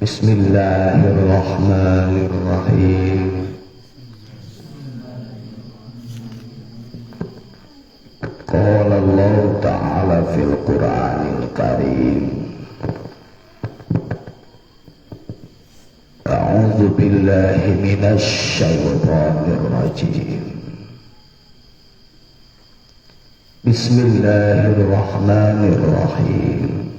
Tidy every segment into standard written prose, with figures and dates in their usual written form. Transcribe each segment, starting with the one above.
Bismillahirrahmanirrahim. Qala Allah Ta'ala fil Qur'anil Karim. A'udzu billahi minasy syaithanir rajim. Bismillahirrahmanirrahim.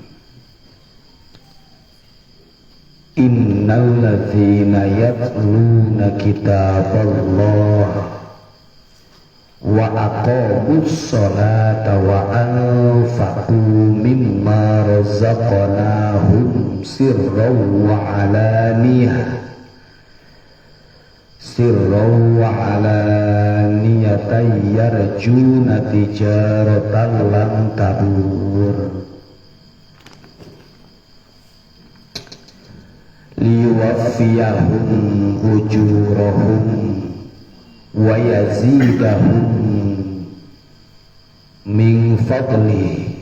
Innal ladzina yatluna kitaballah wa aqamus sholata wa anfaqu mimma razaqnahum sirran wa alaniyah sirran wa alaniyatan yarjuna tijaratan lan tabur liwaffiyahum ujurahum wa yazidahum min fadli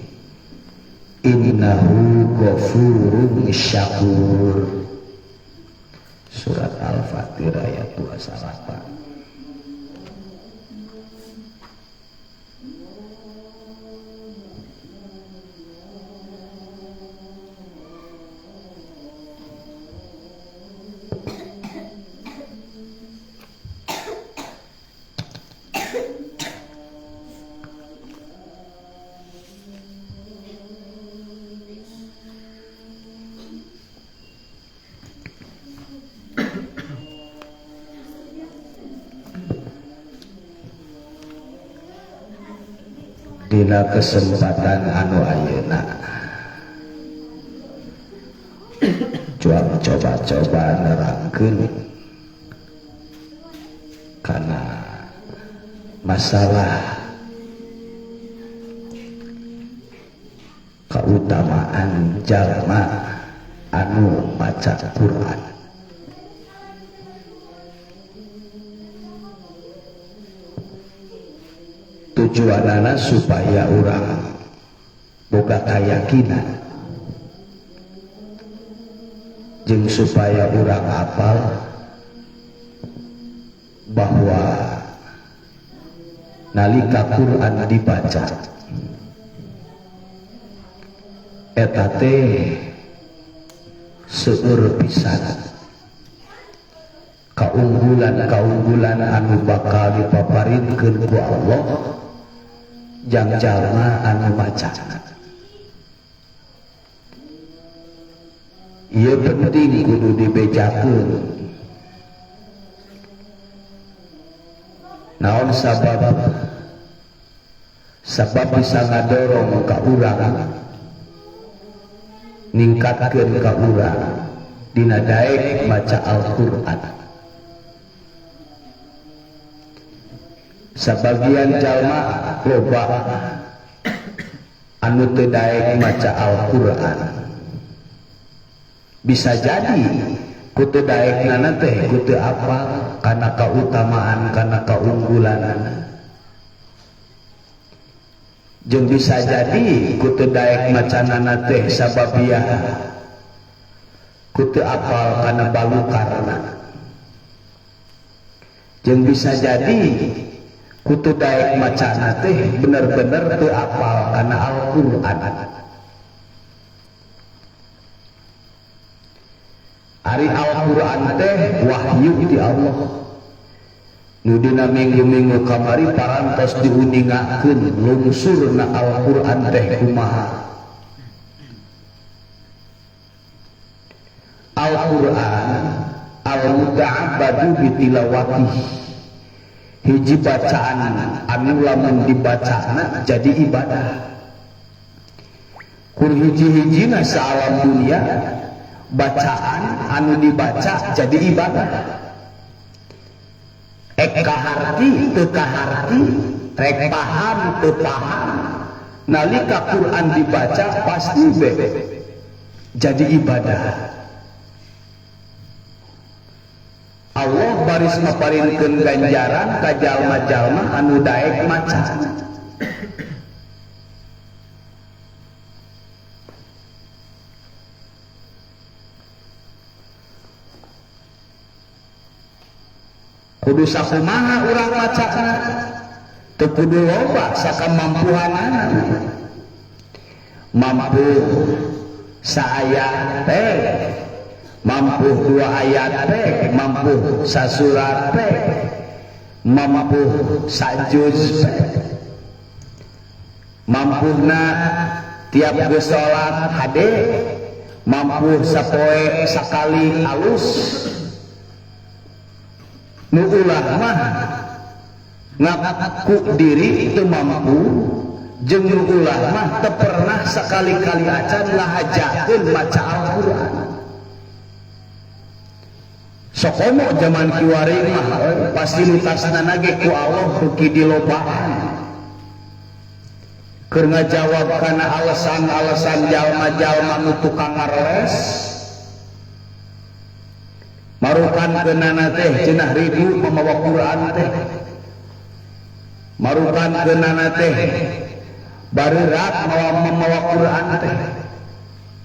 innahu ghafurun syakur. Surat Al-Fatir ayat 28. Dina kesempatan anu ayeuna cuang coba-coba nerangkeun kana masalah keutamaan jalma anu maca Quran. Tujuanana supaya urang boga kayakinan jeung supaya urang apal bahwa nalika Quran dibaca eta teh seueur pisan kaunggulan-kaunggulan anu bakal dipaparinkeun ku Allah jang jalma anu macana. Ieu penting kudu dibejakeun. Naon sabab? Sabab bisa ngadorong ka urang, ningkatkeun ka urang dina daek maca Al-Qur'an. Sabagian jalma loba anu teu daek maca Al-Qur'an. Bisa jadi ku teu daekna teh ku teu apal kana kautamaan kana kaunggulanana. Jeung bisa jadi ku teu daek macanana teh sababiah ku teu apal kana balukarna. Jeung bisa jadi kutu daek macana teh bener-bener teu apal kana Al-Qur'an. Ari Al-Qur'an teh wahyu ti Allah. Nu dina minggu-minggu kamari parantos diuningakeun lungsurna Al-Qur'an teh kumaha. Al-Qur'an al-muta'abbadu bitilawatih. Hiji bacaan anu lamun dibacana jadi ibadah. Kur hiji-hijina saalam dunia bacaan anu dibaca jadi ibadah. Ek kaharti teu kaharti, rek paham teu paham, nalika Quran dibaca pasti be jadi ibadah. Allah baris maparinkeun ganjaran ka jalma-jalma anu daek maca. Kudu sakumaha urang macana, teu kudu loba sakamampuhanana. Mampu saayat teh, mampu dua ayat teh, mampu sasurat teh, mampu sajuz teh. Mampuna tiap geus salat hade, mampu sapoe sakali alus. Nu ulah mah ngaku diri teu mampu, jeung nu ulah mah teu pernah sakali-kali acan ngahajakeun maca Al-Qur'an. Sokomo zaman kiwari mah fasilitasna ge ku Allah beuki dilobaan. Keur ngajawab kana alasan-alasan jalma-jalma nu tukang ngareles, marukan keunana teh cenah ribu mamawa Quran teh, marukan keunana teh bareurak mamawa Quran teh,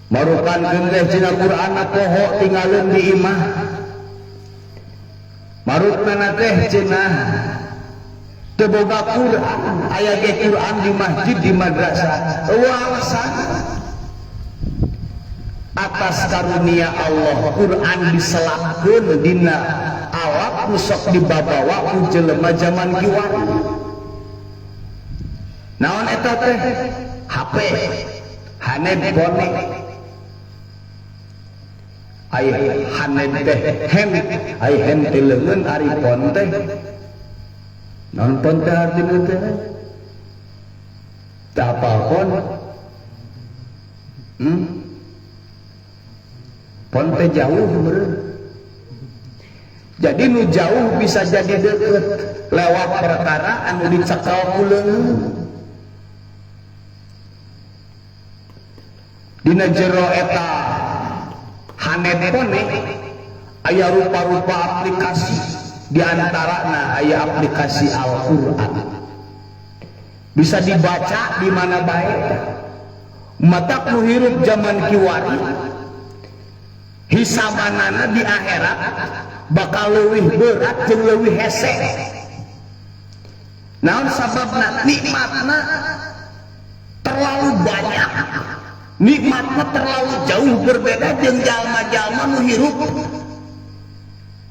marukan keun teh cenah Quran poho tinggalin di imah, marukna teh cenah teu boga Quran, aya ge Quran di masjid di madrasah. Eueuh alasan atas karunia Allah Quran diselakkeun dina alat nu sok dibabawa ku jelema zaman kiwari. Naon eta teh? HP, handphone. Ai handphone teh hand, ai hand teh leungeun, ari pon teh naon pon teh artina teh? Teu apal pon? Pon teh jauh meureun. Jadi nu jauh bisa jadi deukeut lewat perkara anu dicekel ku leungeun. Dina jero eta handphone aya rupa-rupa aplikasi, di antarana aya aplikasi Al-Qur'an. Bisa dibaca di mana bae. Matak nu hirup zaman kiwari hisabanana di akhirat bakal leuwih berat jeung leuwih hese. Naon sababna? Nikmatna terlalu banyak, nikmatna terlalu jauh berbeda jeung jalma-jalma nu hirup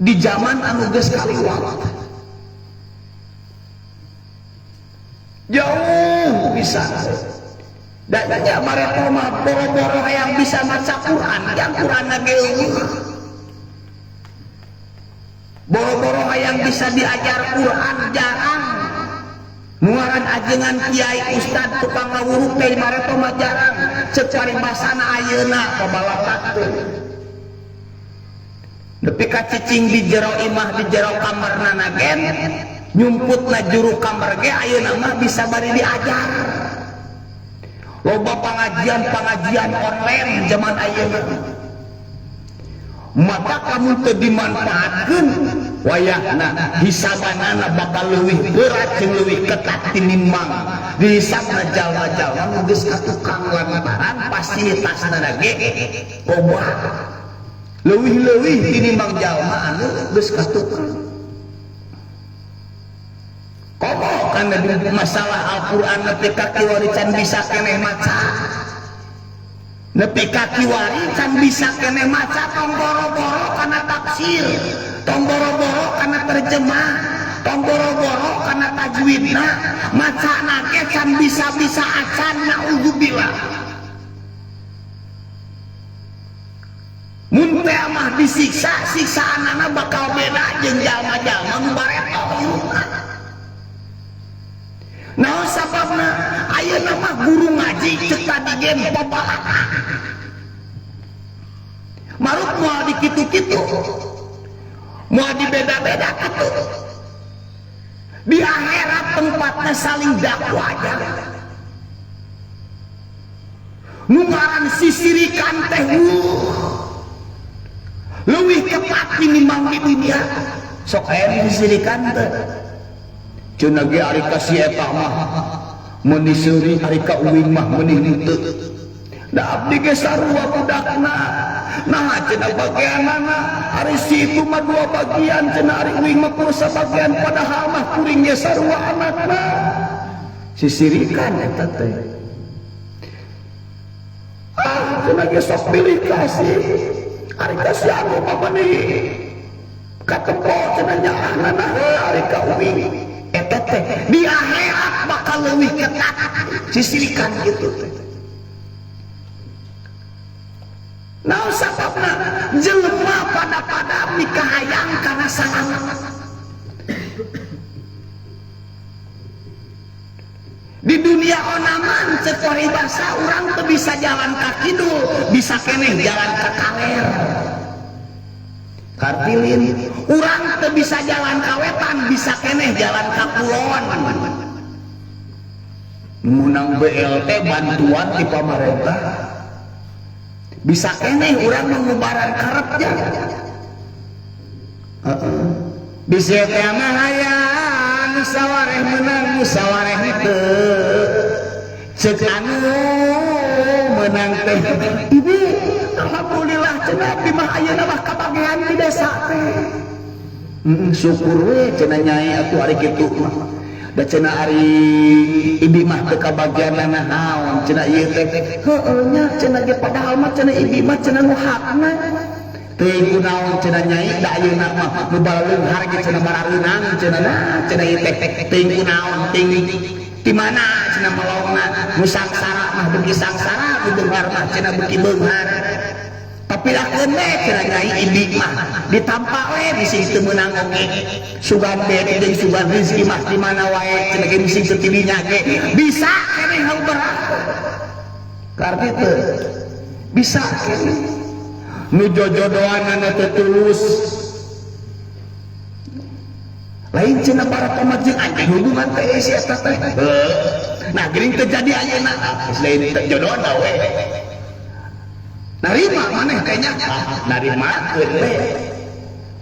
di zaman anu geus kaliwat. Jauh bisa. Da nya bareto mah boro-boro hayang bisa maca Quran, yang Quran ge eueuh. Boro-boro hayang bisa diajar Quran jarang. Muaran ajengan kiai ustad tukang ngawuruk teh bareto mah jarang. Ceuk paribasana ayeuna pabalak teh. Nepi ka cicing di jero imah di jero kamarna nagen, nyumputna juru kamar ge ayeuna mah bisa bari diajar. Loba pengajian-pengajian online zaman ayeuna. Maka kamu teu dimanfaatkeun wayahna hisabanana bakal leuwih berat jeung leuwih ketat tinimbang dihisabna jalma-jalma nu geus katukang lantaran fasilitasna ge loba. Leuwih-leuwih tinimbang jalma anu geus katukang. Komo kana di masalah Al-Qur'an nepi ka kiwari can bisa keneh maca. Nepi ka kiwari can bisa keneh maca, tong boro-boro kana tafsir, tong boro-boro kana terjemah, tong boro-boro kana tajwidna, macana ge can bisa-bisa acan, naudzubillah. Mun teh mah disiksa, siksaanana bakal beda jeung jalma-jalma nu bareto hirupna. Naon sababna? Ayeuna mah guru ngaji ceuk tadi ge babalak. Maruk moal dikitu-kitu, moal dibeda-beda kitu. Di akhirat tempatnya saling dakwah aja. Nu ngaran sisirikan teh leuwih ketat tinimbang di dunia. Sok aya sisirikan teh. Cenah ge ari ka si eta mah meuni seuri, ari ka uing mah meuni henteu. Da abdi ge sarua budakna. Nah cenah bagianana ari si itu mah dua bagian cenah ari uing mah kudu sabagian padahal mah kuring ge sarua anakna. Sisirikan eta teh. Ah cenah ge sok pilih kasih. Ari ka si anu mah meuni katempo cenah nyaahna ari ka uing. Eta teh di akhirat bakal leuwih ketat sisirikan kitu teh. Naon sababna jelema pada-pada mikahayang kana salamet. Di dunia onaman cek paribasa urang teu bisa jalan ka kidul, bisa keneh jalan ka kaler. Kartilin urang teu bisa jalan ka wetan, bisa keneh jalan ka kulon. Menang BLT bantuan di pamarentah. Bisa keneh urang mengubaran karepnya. Bisa teh mah hayang sawareh menang sawareh henteu. Ceuk anu menang teh ibu alhamdulillah cenah abdi mah ayeuna mah kabagean di desa teh. Syukur we cenah nyai atuh ari kitu mah. Da cenah ari ibi mah teu kabagianana naon cenah ieu teh. Heueuh nya cenah ge padahal mah cenah ibi mah cenah nu hakna. Teuing kunaon cenah nyai da ayeuna mah nu baleunghar ge cenah barareunang cenah nah cenah ieu teh teuing kunaon ting di mana cenah melongna nu sangsara mah beuki sangsara nu beunghar mah cenah beuki beunghar. Tapi lakeun we cenah nyai ibi mah ditampa we bisi teu meunang oge. Sugan bere jeung sugan rezeki mah di mana wae cenah ge bisi teu tidinya ge bisa keneh hal berat. Karti teu bisa keneh. Nu jojodoanana teu tulus. Lain cenah para jeung anjing hubungan teh si eta teh. Nah geuning teu jadi ayeuna geus lain teu jodohna we. Narima maneh teh nya? Narimakeun we.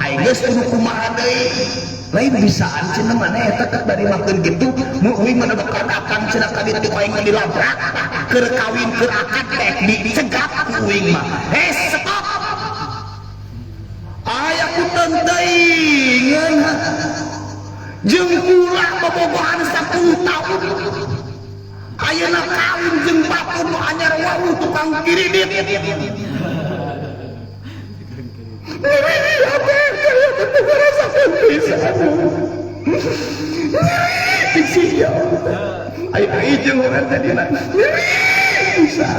Aing geus kudu kumaha deui. Lain bisaan cenah maneh eta teh narimakeun kitu, mun uing mah bakal datang cenah ka ditu aing mah dilabrak. Keur kawin keur akad teh dicegat ku uing mah. Heh stop. Aya ku teuing jeung kula bobogohan 10 tahun. Ayeuna kawin jeung batur nu anyar wawuh tukang kiridit. Nyeri hate kaya teu ngarasakeun pisan. Nyeri pisan ya Allah. Ayo jeung urang tadina. Nyeri pisan.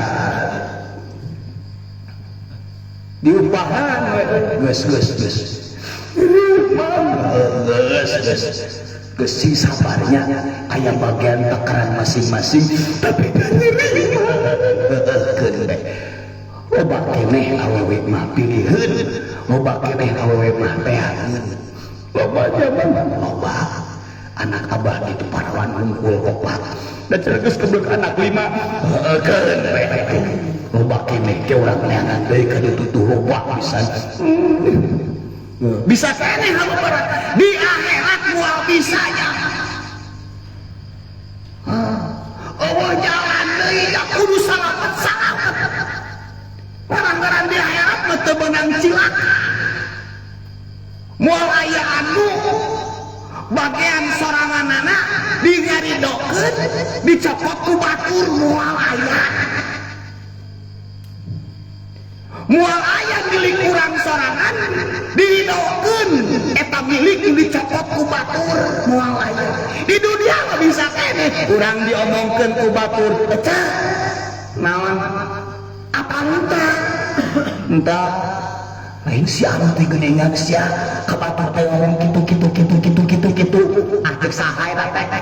Diupahan we geus geus geus. Geus geus. Geus sing sabarnya aya bagian takaran masing-masing tapi nyeri mah. Heueuhkeun we. Loba keneh awewe mah piliheun, loba keneh awewe mah teangeun. Loba jaman loba anak abah itu parawan hungkul opat. Da cenah geus keblek anak 5. Heueuhkeun we atuh. Loba keneh ke urang neangan deui ka ditu tuh loba pisan. Bisa keneh haluparan di akhirat moal bisa nya. Eueuh jalan deui da kudu salamet salamet. Barang-barang di akhirat mah teu meunang cilaka. Moal aya anu bagian soranganana dingaridokeun dicopot ku batur moal aya. Moal aya milik urang sorangan diridokeun eta milik dicopot ku batur moal aya. Di dunia mah bisa keneh urang diomongkeun ku batur ecah naon apa entah entah lain si anu teh geuningan sia ka batur teh ngomong kitu kitu kitu kitu kitu kitu ah ceuk saha eta teh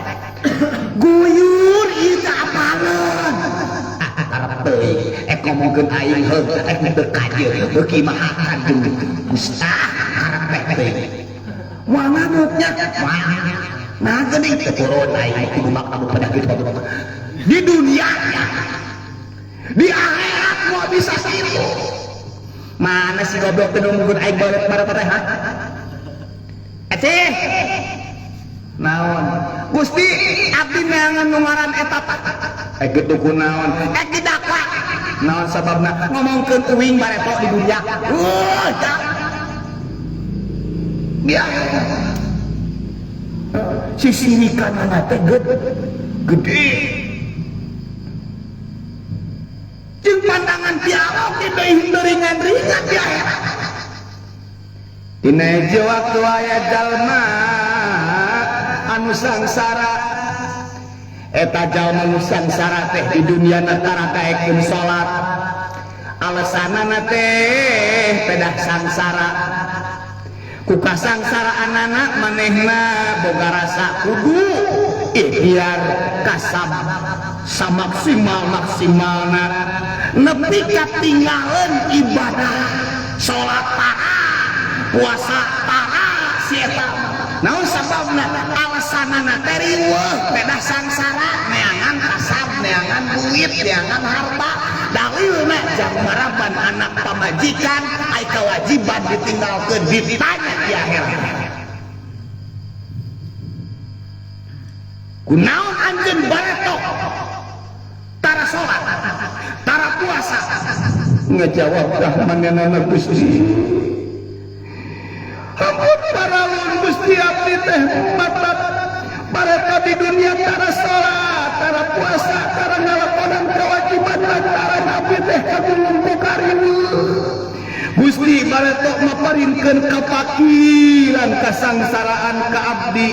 guyur ieu teh apaleun karep teuing ek ngomongkeun aing heuh ek teu kajeun beuki mahakan jeung Gusti karep teh moal ngamuknya nah geuning teu turun aing kudu mak anu pada kitu di dunia di akhirat moal bisa kitu. Mana si goblok teh nungguan aing balik bara teh ha? Eceh. Naon? Gusti abdi neangan nu ngaran eta teh. Ek kitu kunaon? Ek didakwa. Naon sababna ngomongkeun uing bareto di dunia. Ya. Sisirikanana teh gede. Jeung pandangan ti Allah ge deui ringan-ringan di akhirat. Dina hiji waktu aya jalma anu sangsara. Eta jalma nu sangsara teh di dunia na tara daekeun salat. Alasanana teh pedah sangsara. Ku kasangsaraanana manehna boga rasa kudu ikhtiar kasab samaksimal-maksimalna nepi katinggaleun ibadah salat tara puasa tara si eta. Naon sababna? Alasanana teh riweuh pedah sangsara, neangan kasab, neangan duit, neangan harta. Dalilna jang maraban anak pamajikan ai kewajiban ditinggalkeun ditanya di akhirat. Kunaon anjeun baretok tara salat, tara puasa? Ngajawab rahmanana Gusti. Ampun paralun Gusti abdi teh mata bareto di dunia tara salat, tara puasa, tara ngalakonan kewajiban lantaran abdi teh kagulung ku kariweuh. Gusti bareto maparinkeun kapakiran kasangsaraan ka abdi.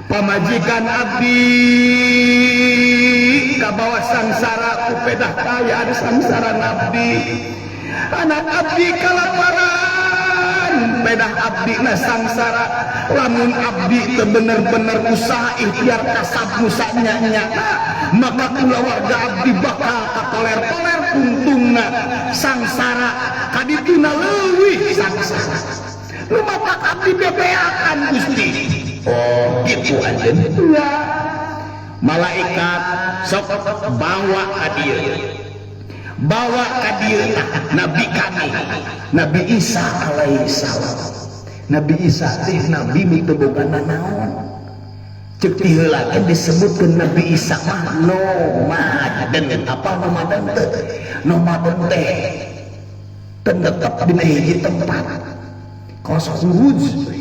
Pamajikan abdi kabawa sangsara ku pedah kaya sangsara abdi. Anak abdi kalaparan pedah abdi na sangsara. Lamun abdi teu bener-bener usaha ikhtiar kasab musanya nyata, maka kulawarga abdi bakal katoler-toler untungna sangsara kadituna leuwih sangsara. Nu bapak abdi bebeakan Gusti. Oh gitu anjeun. Ya. Malaikat sok bawa ka dieu. Bawa ka dieu nabi kami, Nabi Isa alaihi salam. Nabi Isa teh nabi nu teu boga nanaon. Ceuk ti heula ge disebutkeun Nabi Isa mah nomaden. Apa nomaden teh? Nomaden teh tetep dina hiji tempat. Kos khuruj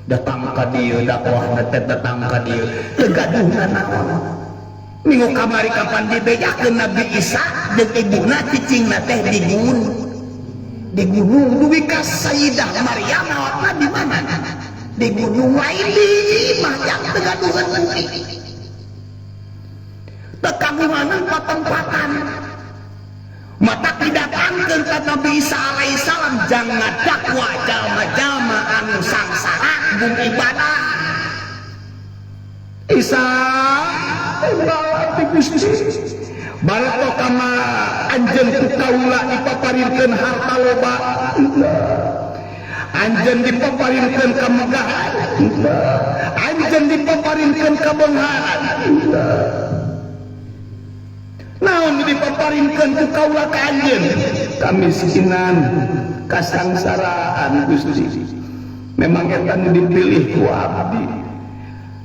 datang ka dieu dakwahna teh datang ka dieu teu gaduh nanaon. Minggu kamari kapan dibejakeun Nabi Isa jeung ibuna cicingna teh di gunung. Di gunung duwi ka Sayyidah Maryam maotna di mana? Di gunung lain di imah yang teu gaduheun bumi. Teu kagunganan patempatan. Mata didatangkeun ka Nabi Isa alaihi salam jangan dakwah jalma-jalma anu sangsara bung ibadah. Isa Gusti bareto kama anjeun ku kaula dipaparinkeun harta loba, anjeun dipaparinkeun kamegahan, anjeun dipaparinkeun kabeungharan. Naon dipaparinkeun ku kaula ka anjeun? Kamiskinan, kasangsaraan Gusti. Memang eta nu dipilih ku abdi.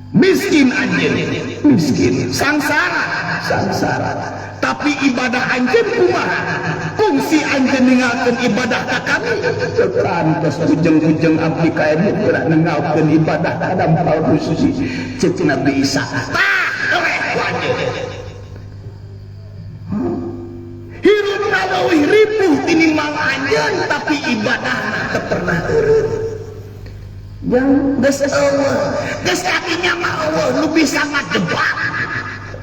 Miskin anjeun, miskin, sangsara, sangsara. Tapi ibadah anjeun kumaha? Kungsi anjeun ninggalkeun ibadah ka kami. Pantes ujeng-ujeng abdi ka ibu geura ninggalkeun ibadah ka dampal Gusti. Ceuk Nabi Isa, tah eleh ku anjeun. Hirupna leuwih ripuh tinimbang anjeun, tapi ibadahna teu pernah eureun. Yang geus eueuh, geus kakinya mah eueuh nu bisa ngajebak,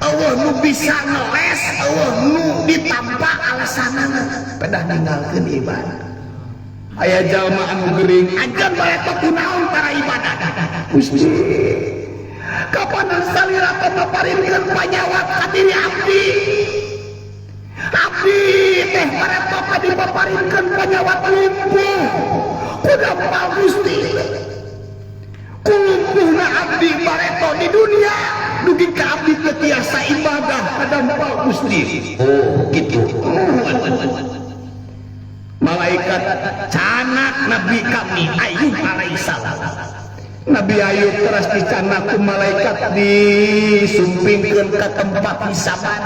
eueuh nu bisa ngeles, eueuh nu ditampa alasanana pedah ninggalkeun ibadah. Aya jalma anu gering, anjeun bae teh kunaon para ibadah. Gusti, kapan salira teh maparinkeun panyawat ka diri abdi? Abdi teh bareto dipaparinkeun panyawat lumpuh. Ku dampal Gusti. Kulumpuhna abdi bareto di dunia dugi ka abdi teu tiasa ibadah ka dampal Gusti. Oh gitu. Malaikat canak nabi kami Ayub alaihissalam. Nabi Ayub teras dicanak ku malaikat disumpingkeun ka tempat hisaban.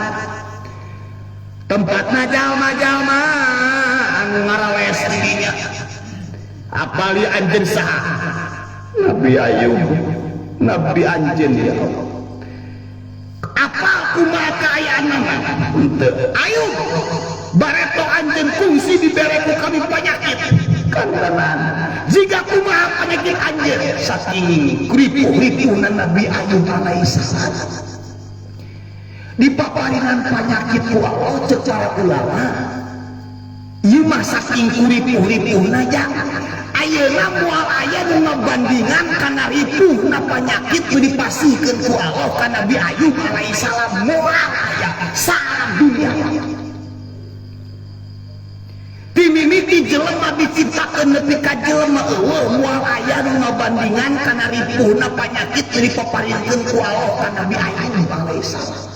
Tempatna jalma-jalma anu ngarawes didinya. Apal ieu anjeun saha? Nabi Ayub. Nabi anjeun ya Allah. Apal kumaha kaayaanna? Henteu. Ayub, bareto anjeun kungsi dibere ku kami penyakit. Kantenan. Jiga kumaha penyakit anjeun? Saking ripuh-ripuhna Nabi Ayub alaihissalam. Dipaparinan penyakit ku Allah, cek para ulama. Ieu mah saking kuripuh-ripuhna ja. Ayeuna moal aya nu ngabandingan kana ripuhna penyakit nu dipasihkeun ku Allah ka Nabi Ayub alaihissalam, moal aya saalam dunia. Ti mimiti jelema diciptakeun nepi ka jelema eueuh, moal aya nu ngabandingan kana ripuhna penyakit nu dipaparinkeun ku Allah ka Nabi Ayub alaihissalam.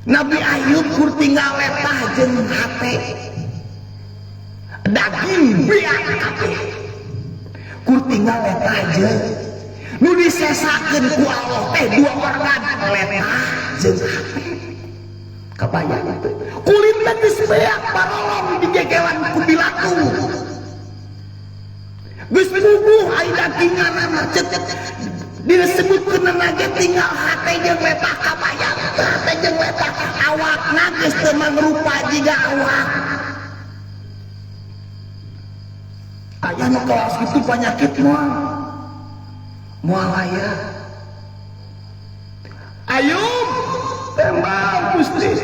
Nabi Ayub kur tinggal letah jeung hate. Daging beak kabeh. Kur tinggal letah jeung nu disesakeun ku Allah teh dua organ, letah jeung hate. Kabayang teu? Kulitna geus beak barolong digegelan ku bilatu. Geus puguh ai daginganna cek disebutkeun ge tinggal hate jeung letah. Kabayang hate jeung letah, awakna geus teu mangrupa jiga awak. Aya nu kelas kitu penyakit moal. Moal aya. Ayub tembang Gusti.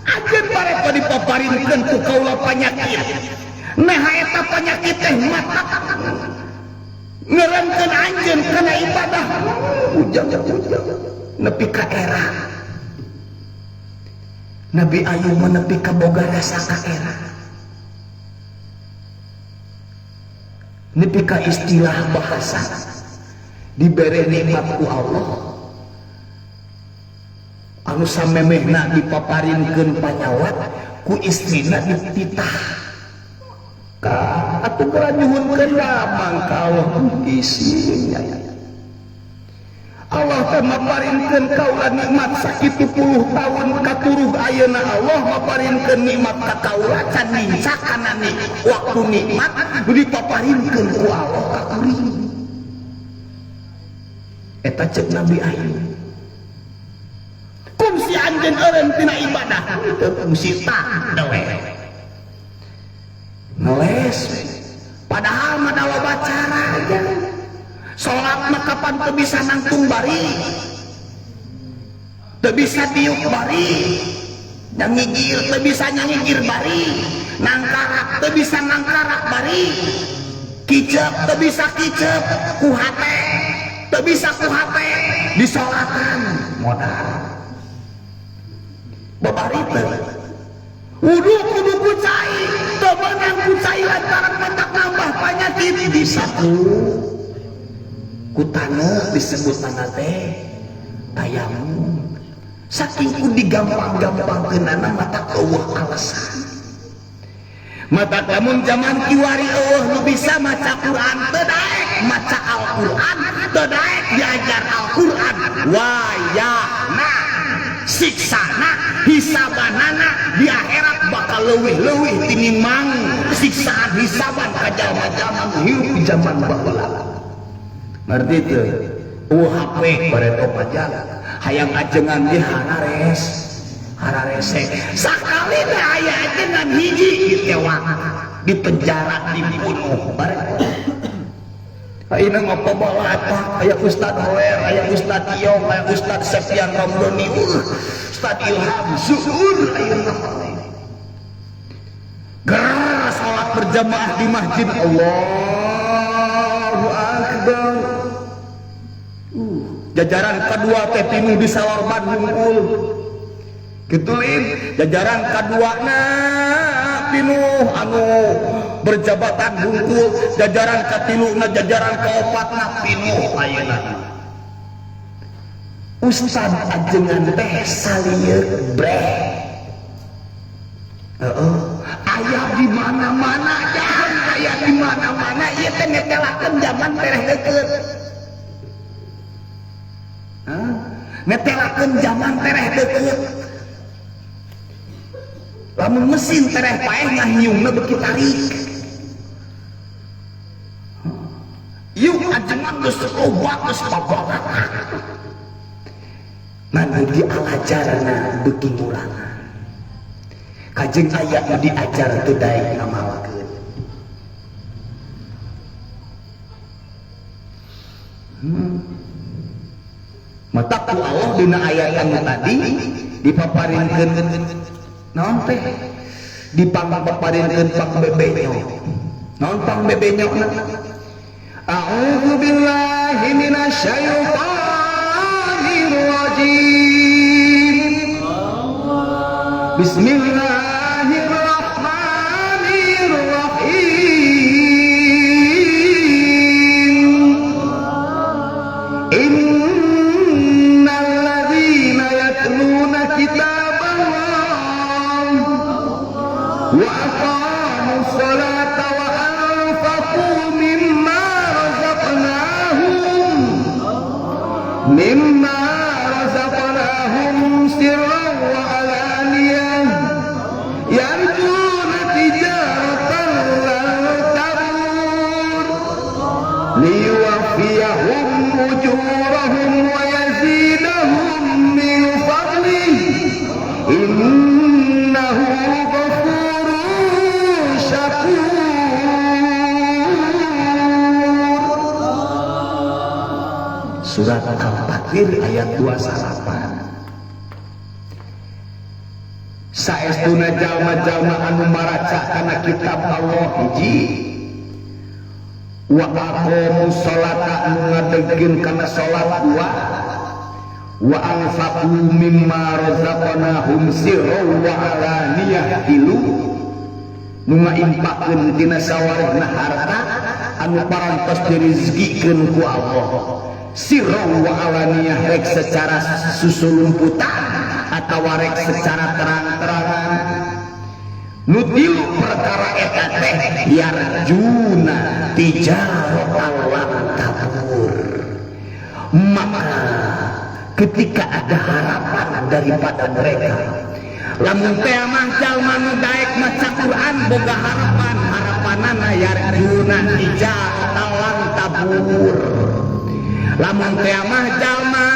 Ajeun bareto dipaparinkeun ku kaula penyakit. Nah eta penyakit teh matak ngerenkeun anjeun kana ibadah. Ujang-ujang nepi ka era. Nabi Ayub mah nepi ka boga rasa ka era. Nepi ka istilah bahasa dibere nikmat ku Allah anu samemehna dipaparinkeun panyawat ku istrina dititah ka atuh geura nyuhunkeun mangka Allah isinya. Allah teh maparinkeun kaula nikmat sakitu puluh tahun katuruh, ayeuna Allah maparinkeun nikmat ka kaula can nincak kana waktu nikmat nu dipaparinkeun ku Allah ka kuring. Eta cek Nabi Ayub. Kungsi anjeun eureun tina ibadah teu kungsi tah dewe. Ngeles padahal mah da loba cara aja. Salat mah kapan teu bisa nangtung bari. Teu bisa diuk bari. Nyangigir teu bisa nyangigir bari. Nangkarak teu bisa nangkarak bari. Kicep teu bisa kicep ku hate. Teu bisa ku hate disolatan modal. Babari teu. Wudu kudu ku cai, teu meunang ku cai lantaran matak nambah panyakit bisa ku. Ku taneuh disebut tanah teh tayamum. Saking ku digampang-gampangkeunana mata eueuh alasan. Mata lamun zaman kiwari eueuh nu bisa maca Quran teu daek maca Al-Quran, teu daek diajar Al-Quran, wayahna siksana hisabanana di akhirat bakal leuwih-leuwih tinimbang siksaan hisaban ka jalma-jalma nu hirup di zaman baheula. Ngerti teu? HP bareto pajak hayang ajengan di harares hararese sakali teh aya ajengan hiji ditewak di penjara dibunuh bareto. Ayeuna ngopo balatak aya Ustad Hoer, aya Ustad Iyong, aya Ustad Septian Romdoni, Ustad Ilham Zuhur ayeuna mah. Ger salat berjamaah di masjid, Allahu Akbar. Jajaran kedua teh pinuh di salorban hungkul. Kitulin jajaran kedua na pinuh anu berjabatan hungkul, jajaran katilu na jajaran keopat na pinuh ayeuna. Ustad ajengan teh salieuk breh. Heeh. Aya di mana-mana, jangan aya di mana-mana ieu teh netelakeun zaman tereh deukeut. Netelakeun zaman tereh deukeut. Lamun mesin tereh paeh ngahiungna beuki tarik. Yuk ajengan geus loba geus babalat. Ngan nu diajarna beuki ngurangan. Kajeng aya nu diajar teu daek ngamalkeun. Mata ku Allah dina ayat anu tadi dipaparinkeun naon teh? Dipangpaparinkeun pang bebenyo. Naon pang bebenyona? A'udzu billahi minasyaitonir rajim. Bismillahirrahmanirrahim. Innal ladzina yatluna kitaballah wa aqamus salata wa anfaqu mimma razaqnahum sirran wa alaniyah yarjuna tijaratan lan tabur liyuwaffiyahum ujurahum wa yazidahum min fadlihi innahu ghafurun syakur. Surat Al-Fatir ayat 28. Saestuna jalma-jalma anu maraca kana kitab Allah hiji wa aqamu sholata anu ngadegkeun kana salat dua wa anfaqu mimma razaqnahum sirran wa alaniyah tilu nu ngaimpakeun tina sawarehna harta anu parantos dirizkikeun ku Allah sirran wa alaniyah rek secara susulumputan atawa rek secara terang-terangan. Nu tilu perkara eta teh yarjuna tijaratan lan tabur. Maka ketika ada harapan daripada mereka, lamun teh mah jalma nu daek maca Quran boga harapan, harapanana yarjuna tijaratan lan tabur. Lamun teh mah jalma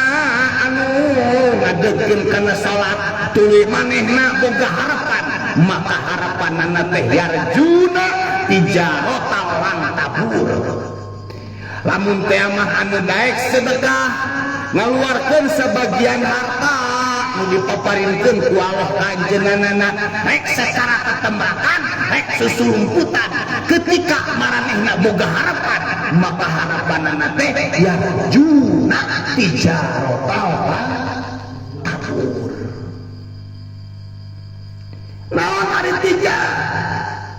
anu ngadegkeun kana salat tuluy manehna boga harapan, maka harapanana teh yarjuna tijaratan lan tabur. Lamun teh mah anu daek sedekah ngaluarkeun sebagian harta nu dipaparinkeun ku Allah kanjeunana rek secara tetembakan rek susulumputan, ketika maranehna boga harapan maka harapanana teh yarjuna tijaratan lan tabur. Naon ari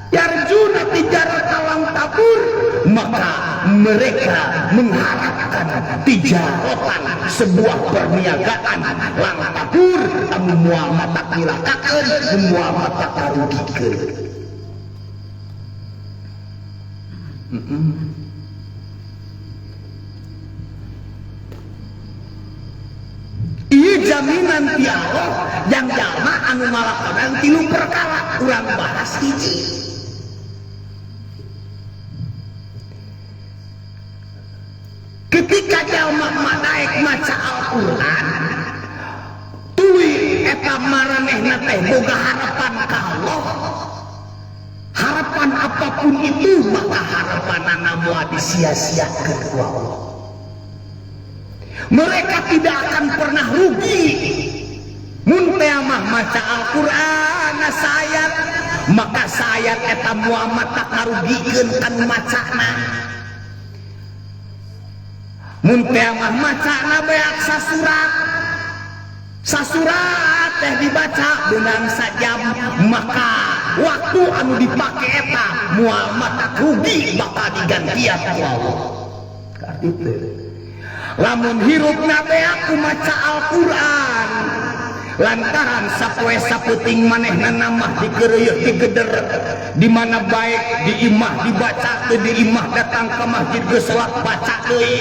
yarjuna tijaratan lan tabur? Maka mereka mengharapkan tijaratan sebuah perniagaan lan tabur anu moal mata milakakeun, moal mata karugikeun. Ieu jaminan ti Allah yang jalma anu ngalakonan tilu perkara urang bahas hiji. Ketika jalma madaek maca Al-Qur'an tuluy eta maranehna teh boga harapan ka Allah. Harapan apapun itu maka harapanana moal disia-siakeun ku Allah. Mereka tidak akan pernah rugi. Mun teh mah maca Al-Qur'an sayat, maka sayat eta moal mata karugikeun kan macana. Mun teh mah macana beak sasurat. Sasurat teh dibaca beunang sajam, maka waktu anu dipake eta moal mata rugi bakal digantian ku Allah. Kitu. Lamun hirupna beak ku maca Al-Qur'an, Lantaran sapoe saputing manehna namah dikeureuyeuk digeder di mana baik di imah dibaca teu di imah datang ke masjid geus salat baca deui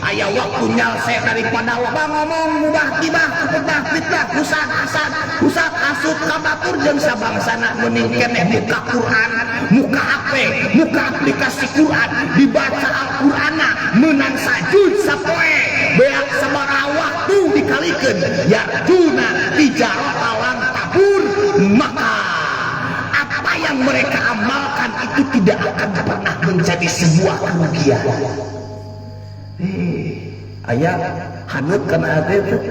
aya waktu nyalse daripada loba ngomong mubah tibah fitnah fitnah husat hasad husat hasud ka batur jeung sabangsana mending keneh muka Quran muka HP muka aplikasi Quran dibaca Al-Qur'anna meunang sajud sapoe beak sabaraha waktu dikalikeun yarjuna tijarata lan tabur maka apa yang mereka amalkan itu tidak akan pernah menjadi sebuah kerugian. Aya haneut kana hate teh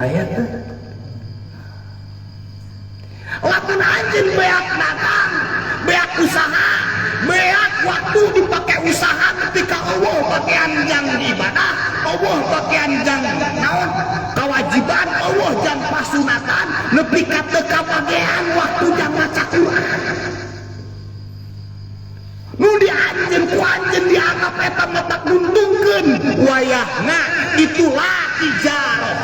aya teh lamun anjeun beak dagang beak usaha beak waktu dipakai usaha ketika Allah bagian jang ibadah Allah bagian jang naon kewajiban Allah jang pasunatan nepi ka teu kabagean waktu jang maca Quran nu di anjeun ku anjeun dianggap eta matak nguntungkeun wayahna itulah tijarah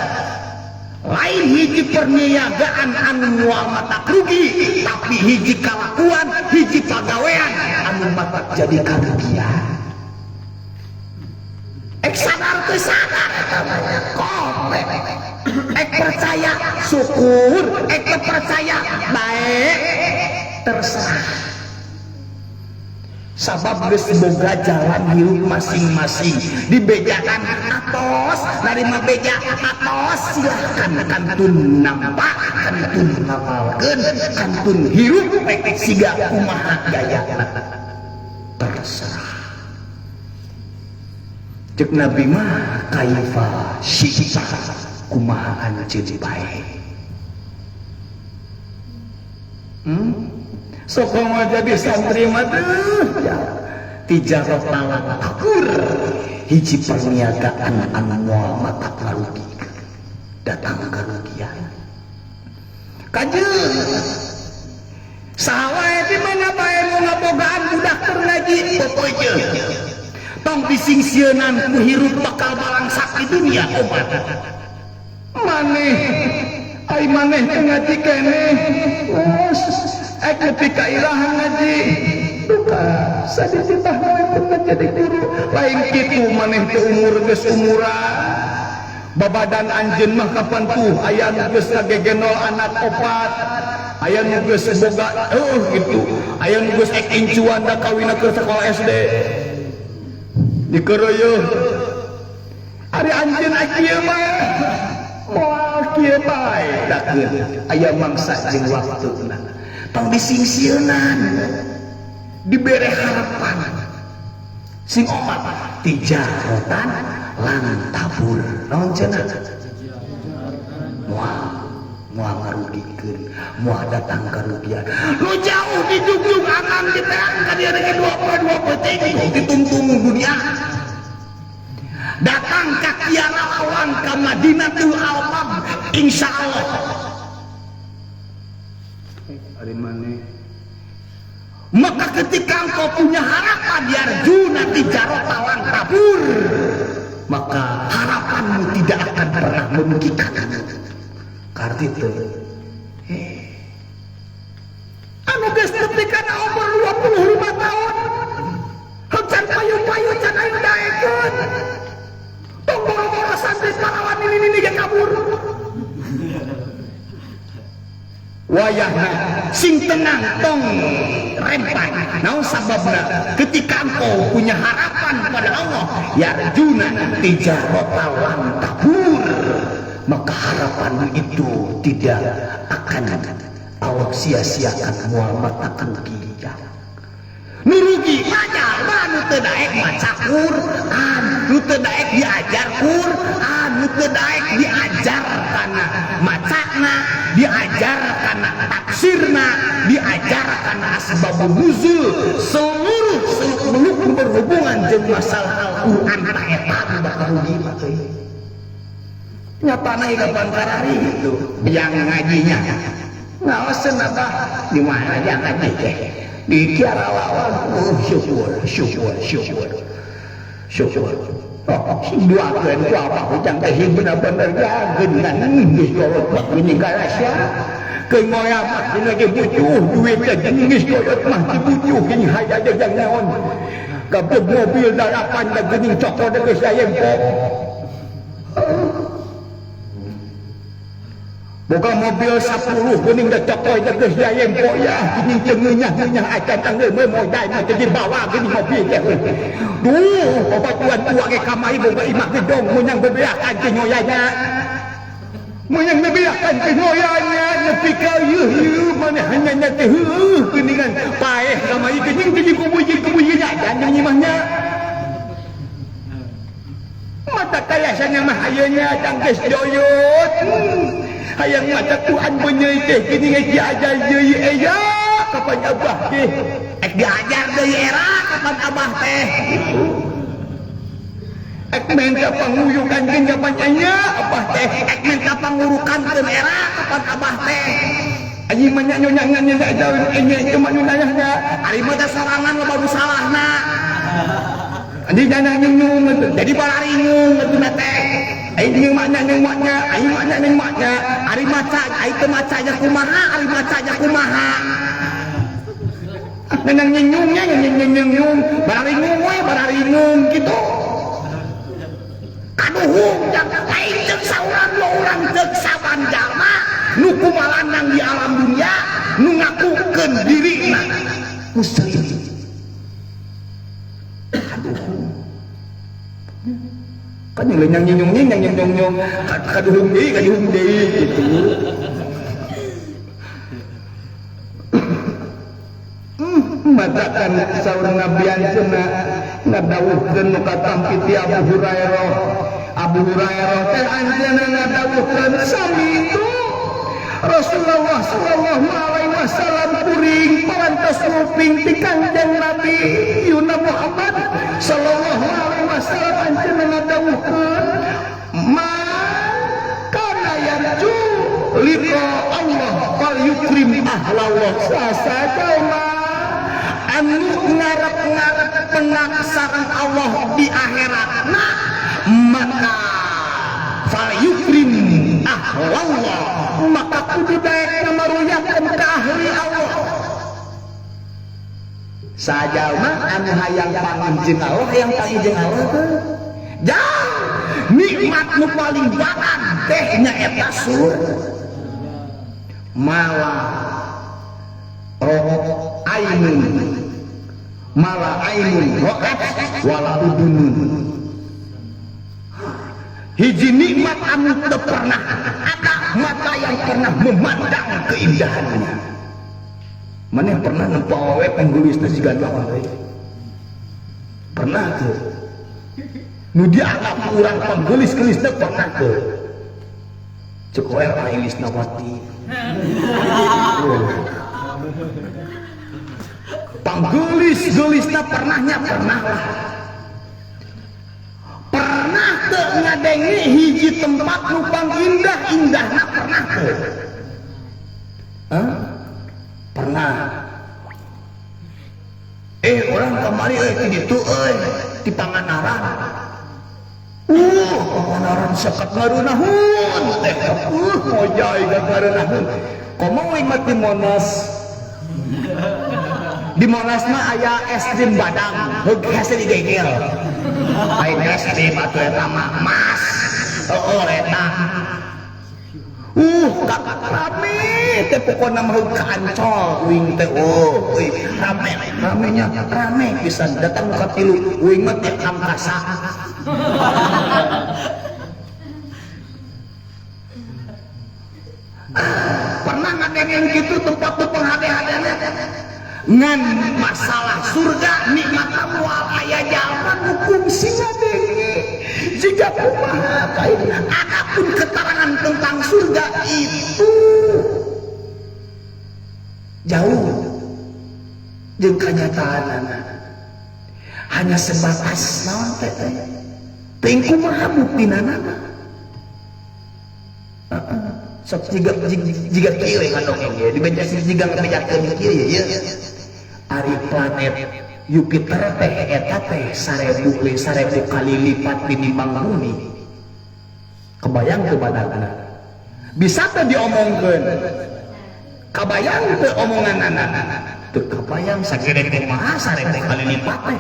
lain hiji perniagaan anu moal matak rugi tapi hiji kalakuan hiji pagawean anu matak jadi karugian. Ek sadar teu sadar eta mah komplek ek percaya syukur ek teu percaya baik terserah sabab geus boga jalan hirup masing-masing dibejakan atos narima beja atos silahkan kantun nampak kantun ngamalkeun kantun hirup rek siga kumaha gayana terserah. Cek Nabi mah kaifa syi'ta kumaha anjeun bae. Sok mah jadi santri mah teh ya tijarah lan tabur hiji perniagaan anu moal matak ngarugi datang karugian kajeun saha wae di mana bae nu ngabogaan budak keur ngaji popoeun tong disingsieunan ku hirup bakal balangsak di dunia omat maneh ai maneh teh ngaji keneh geus ek nepi ka iraha ngaji duka sadititah wae teh jadi guru lain kitu maneh teh umur geus umuran babadan anjeun mah kapan tuh aya nu geus ngagegenol anak opat aya nu geus boga gitu aya nu geus ek incuan da kawina keur sakola SD dikeureuyeuk ari anjeun kieu mah moal kieu bae dakeun aya mangsa jeung waktuna tong disingsieunan dibere harapan sing omat tijaratan lan tabur naon cenah moal moal ngarugikeun moal datang karugian nu jauh dijugjug angan diteang ka dieu ge 22 peuting ditungtung dunia datang ka Kiara Lawang ka Madinatul Albab insyaallah ari maneh maka ketika engkau punya harapan yarjuna tijarata lan tabur maka harapanmu tidak akan pernah merugikan. Karti teu anu geus nepi kana umur 25 tahun can payu-payu can aya daekeun tong boro-boro santri parawan ini ge kabur wayahna sing tenang tong rempan naon sababna ketika engkau punya harapan pada Allah yarjuna tijarata lan tabur maka harapanmu itu tidak akan Allah sia-siakan moal matak rugi. Nu rugi mah jalma nu teu daek maca Quran nu teu daek diajar Quran nu teu daek diajar kana macana diajar kana tafsirna diajar kana asbabun nuzul seluruh seluk-beluk berhubungan jeung masalah Al-Qur'an ta eta nu bakal rugi mah euy nyatana kapan karari gitu yang ngajinya ngaoseun abah di mana aja ngaji teh di Kiara Lawang oh syukur syukur syukur syukur Oh, sing duakeun ku abah ujang teh bener-bener geuningan geus kolot mah geuning karasya. Keun moya mah dina ge butuh duit teh geus kolot mah dibutuh geuning haya jeung naon. Gableg mobil dalapan da geuning cokor da geus ayempo. Boga mobil 10 geuning da cokoy da geus ayempo ya geuning teu ngeunah-ngeunah acan anggeun we modal mah teh dibawa geuning mobil teh. Duh, babatuan tua ge kamari boga imah gedong meunang bebeakan teh nyoyanya. Meunang bebeakan teh nyoyanya nepi ka ieu maneh hanya teh heueuh geuningan paeh kamari geuning teh dikubuy-kubuy nya dan imahnya. Mata kayasana mah ayeuna tangges doyot. Hayang mata Tuhan benyeuy teh geuning diajar deui aya kapan abah teh. Ek diajar deui era kapan abah teh. Ek minta panguyukan jeung kapan anya abah teh. Ek minta pangurukan keun era kapan abah teh. Anjing mah nyonya nyonya daun enya cuma nyonya. Ari mah teh sorangan loba nu salahna. Anjing jangan nyung jadi balaringung atuh teh. Aing jeung maknya jeung maknya, aing maknya jeung maknya. Ari maca, aing teu macanya kumaha, ari macanya kumaha. Nenang nyung nya nyung nyung, balaringung we balaringung kitu. Kaduhung jang lain ceuk saurang dua urang ceuk saban jalma nu kumalanang di alam dunia nu ngakukeun dirina muslim. Kaduhung kan yang lenyang nyung nyung nyung nyung nyung kaduhung deui gitu. Matakan saur Nabi anjeunna ngadawuhkeun nu katampi ti Abu Hurairah. Abu Hurairah teh anjeunna ngadawuhkeun sami itu Rasulullah sallallahu alaihi wasallam kuring parantos nguping ti Kangjeng Nabi Yuna Muhammad sallallahu alaihi wasallam anjeunna ngadawuhkeun ma kana yarju liqa Allah fal yukrim ahlallah. Sasajalma anu ngarep-ngarep penang sareng Allah di akhiratna maka fal yukrim ahlallah, maka kudu daek ngamaruyakeun ka ahli Allah. Sajalma anu hayang panggih jeung Allah, hayang panggih jeung Allah teh jang nikmat nu paling badag teh nyaeta surga. Mala roh ainun mala ainun ro'at wala udunun. Hiji nikmat anu teu pernah ada mata yang pernah memandang keindahannya. Mana yang pernah nempo awewe penggelisna siga lawan deui? Pernah teu? Nu dianggap urang penggelis-gelisna pernah teu? Ceuk we aing Lisnawati. Panggelis-gelisna pernahnya pernah lah. Pernah teu ngadenge hiji tempat nu pangindah-indahna pernah teu? Hah? Pernah. Orang kamari euy ti ditu euy ti Pangandaran. Pangandaran sekat ngareunahun teh mojay ngareunahun. Komo we mah di Monas. Di Monas mah aya es krim badang, heug hese digegel. Lain es krim atuh eta mah emas. Heueuh eta. Rame teh pokona mah heug ka Ancol uing teh euy rame ramenya rame pisan datang ka tilu uing mah teh angkasa. Pernah ngadengin kitu tempat tuh penghade-hadena ngan masalah surga nikmat moal aya jalma nu kungsi ngadenge jika kumaha adapun keterangan tentang surga itu jauh jeung kanyataanana hanya sebatas naon teh teuing kumaha buktinana. Sok jiga jiga kieu we ngadongeng ye dibeja jiga ngabejakeun kieu ye. Ari planet Jupiter teh eta teh 1000 kali lipat tinimbang bumi. Kebayang teu badagna? Bisa teu diomongkeun? Kabayang teu omonganana? Teu kabayang sagede kumaha 1000 kali lipat teh.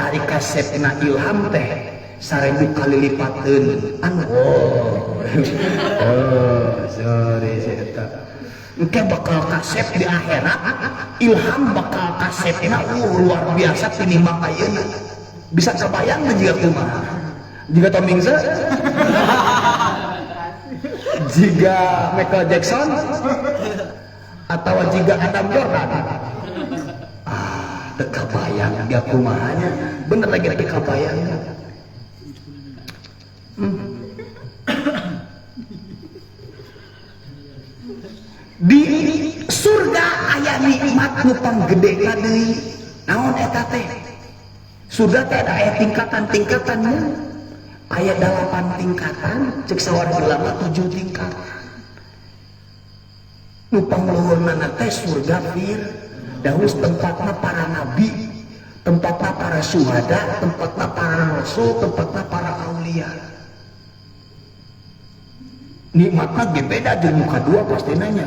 Ari kasepna Ilham teh 1000 kali lipateun. Anu oh. Oh, sorry si eta. Engke bakal kasep di akhirat, Ilham bakal kasepna luar biasa tinimbang ayeuna. Bisa kebayang teu jiga kumaha? Jiga Tom Hanks? Jiga Michael Jackson? Atau jiga Adam Jordan? Ah, teu kabayang jiga kumahanya. Bener lagi teu kabayang. Di surga aya nikmat nu panggedena deui. Naon eta teh? Surga teh ada aya tingkatan-tingkatannya. Aya 8 tingkatan, cek sawar ulama 7 tingkatan. Nu pangluhurna teh surga Firdaus, tempatna para nabi, tempatna para syuhada, tempatna para rasul, tempatna para aulia. Nikmatna ge beda jeung nu kadua pastina nya.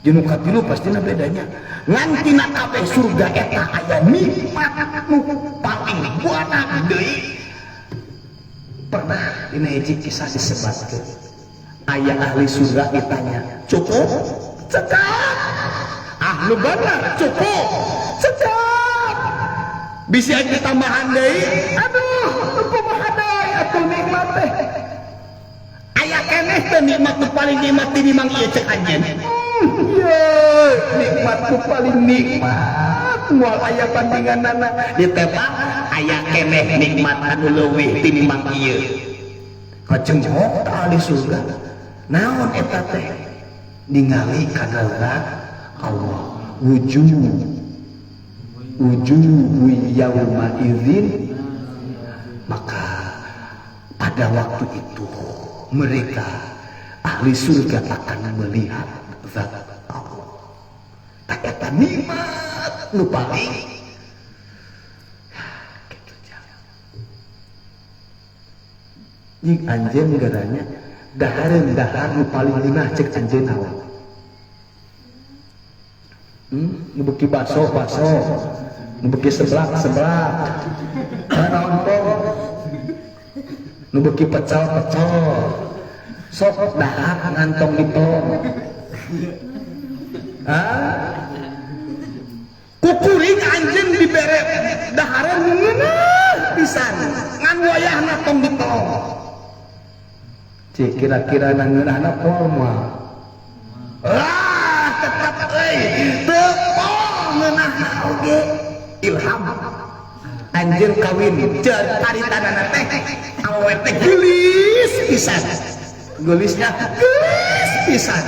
Jeung nu katilu pastina bedanya. Ngan tina kabeh surga eta aya nikmat nu paling buana deui. Pernah dina hiji kisah disebatkeun. Aya ahli surga ditanya, "Cukup?" Cekap. Ah, nu bener, cukup. Cekap. Bisi aya ditambahan deui. Aduh, kumaha deui atuh nikmat teh. Aya keneh teh nikmat nu paling nikmat tinimbang ieu cek anjeun. Ye, nikmat nu paling nikmat moal aya bandinganana. Ditebak aya keneh nikmat anu leuwih tinimbang ieu. Kacengok teh ahli surga. Naon eta teh? Ningali kana zat Allah. Wujuh yauma idzin. Maka pada waktu itu mereka ahli surga akan melihat zat Allah. Tak eta nikmat nu paling gitu jangan. Jing anjeun garanya dahareun dahar nu paling ngeunah cek anjeun naon? Nu beuki baso baso, nu beuki seblak seblak, naon pong, nu beuki pecel pecel, sok dahar ngantong di pelong. Ah, kukuring anjeun dibere dahareun ngeunah pisan, ngan wayahna tong ditolong. Cik kira-kira ngeunahna pol moal. Ah, tetap euy, teu pol ngeunahna oge. Ilham anjeun kawin caritanana teh awewe teh geulis pisan. Geulisnya geulis pisan.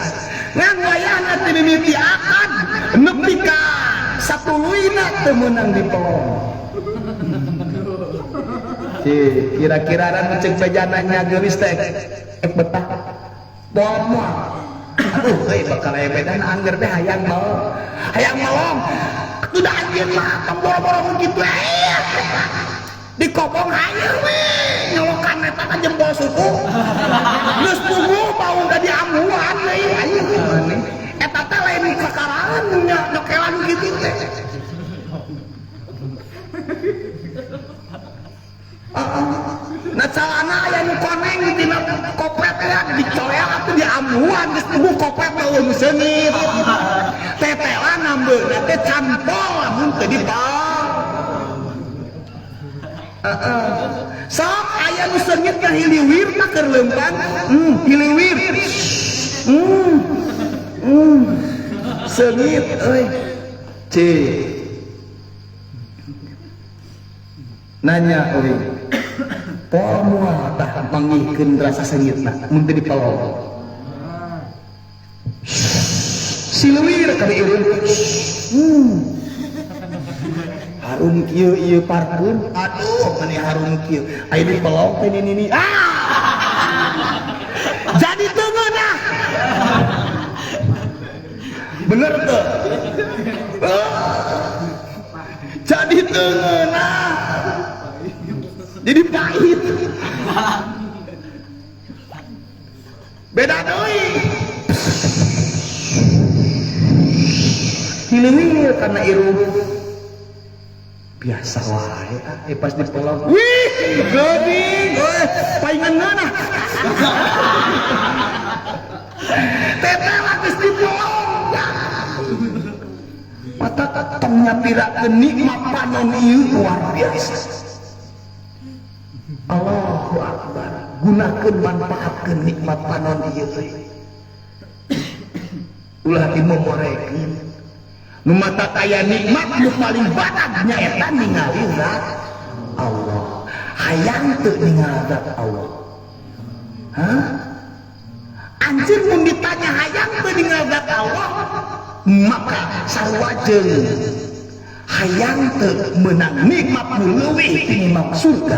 Ngan wayahna teh mimiti akad nepi ka satuluyna teu meunang dipelong. Cik, kira-kira anu cek bejananya geulis teh ek betah pol moal. Aduh euy bakal aya bedana angger teh hayang mau. Hayang melong. Atuh da anjeun mah tong boro-boro kitu aya. Dikobong hayang we nyolokan eta ka jempol suku. Geus puguh bau da diamuan deui anjing maneh. Eta teh lain kakarangan nyokelan kitu teh. Nah calana aya nu koneng tina kopet ya dicoel atuh diamuan geus puguh kopet bau nu seungit. Tetelan nambeuna teh campol lamun teu dipal. Sok aya nu seungit ka hiliwir tah keur leumpang. Hiliwir. Seungit euy. Cik. Nanya euy. Pol moal tah mangihkeun rasa seungitna mun teu dipelong. Sileuwir ka dieureun. Harum kieu ieu parfum. Aduh, meni harum kieu. Aya dipelong teh nini. Ah! Jadi teu ngeunah. Bener teu? Jadi teu ngeunah. Jadi pahit. Beda deui. Hileuh kana iruh. Biasa wae pas dipelong. Wih, geuning euy, paingan ngeunah. Teteh geus dipelong. Mata tong nyapirakeun nikmat panon ieu luar biasa. Allahu akbar. Gunakeun manfaatkeun nikmat panon ieu teh. Ulah dimomorekeun. Nu mata kaya nikmat nu paling badag nyaeta ningali zat Allah. Hayang teu ningali zat Allah. Hah? Anjeun mun ditanya hayang teu ningali zat Allah, maka sarua jeung hayang teu meunang nikmat nu leuwih tinimbang surga.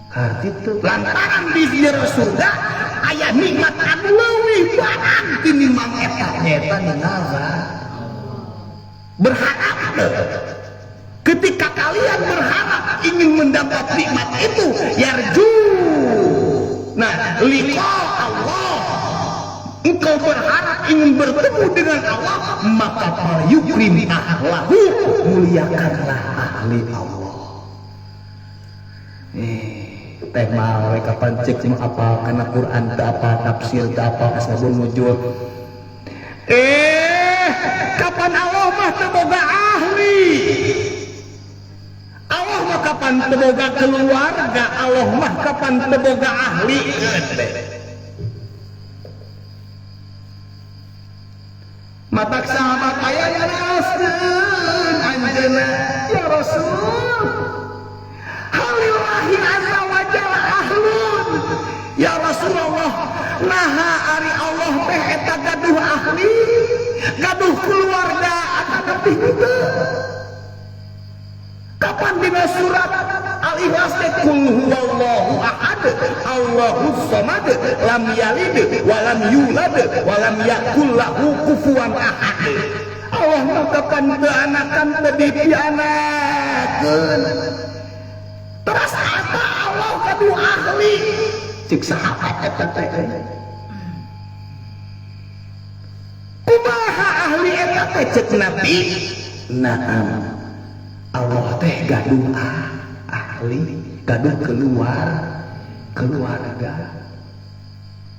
Harti teu lantaran di jero surga aya nikmat anu leuwih badag tinimbang eta nyaeta ningali zat. Berharap teu. Ketika kalian berharap ingin mendapat nikmat itu, yarju. Nah, liqa Allah. Engkau berharap ingin bertemu dengan Allah, maka falyukrim ahlahu, muliakanlah ahli Allah. Teh mah we kapan cek nu apal kana Quran teu apal tafsir teu apal asbabun nuzul. Kapan Allah mah teu boga ahli? Allah mah kapan teu boga keluarga? Allah mah kapan teu boga ahli? Matak sahabat aya yaraskeun anjeunna, ya Rasul. Halillahi azza wa jalla ahlun. Ya Rasulullah, naha ari Allah teh eta gaduh ahli, gaduh keluarga atanapi henteu. Kapan dina surat Al-Ikhlas teh kul huwallahu ahad, Allahus samad, lam yalid wa lam yulad wa lam yakul lahu kufuwan ahad. Allah mah kapan teu anakan teu dipianakeun. Terus eta Allah gaduh ahli. Cik sahabat eta teh. Kumaha ahli eta teh cek Nabi? Naam. Allah teh gaduh ahli, gaduh keluarga.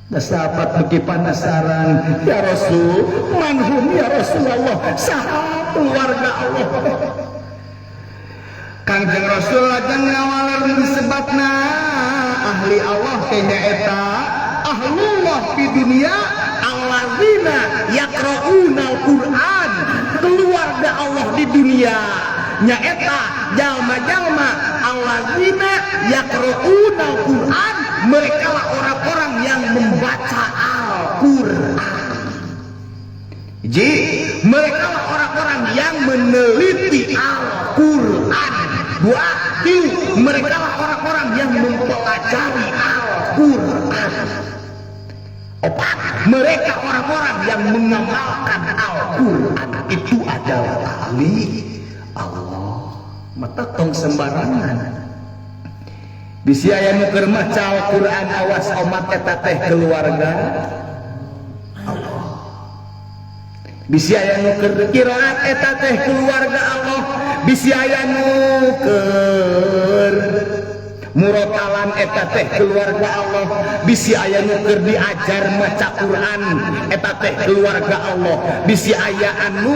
Da sahabat beuki panasaran, ya Rasul, manhum ya Rasulullah, saha keluarga Allah. Kangjeng Rasul lajeng ngawaler disebutna ahli Allah teh nyaeta ahlullah di dunia allazina yaqra'una al-Qur'an, keluarga Allah di dunia nyaeta jalma-jalma allazina yaqra'una al-Qur'an, mereka lah orang-orang yang membaca Al-Qur'an. Ji, mereka lah orang-orang yang meneliti Al-Qur'an. Dua, tilu, mereka lah orang-orang yang mempelajari Al-Qur'an. Opat, mereka orang-orang yang mengamalkan Al-Qur'an. Itu adalah ahli Allah. Mata tong sembarangan. Bisi aya nu keur maca Al-Qur'an awas omat eta teh keluarga Allah. Bisi aya nu keur qiraat eta teh keluarga Allah. Bisi aya nu keur murotalan eta teh keluarga Allah. Bisi aya nu keur diajar maca Quran eta teh keluarga Allah. Bisi aya anu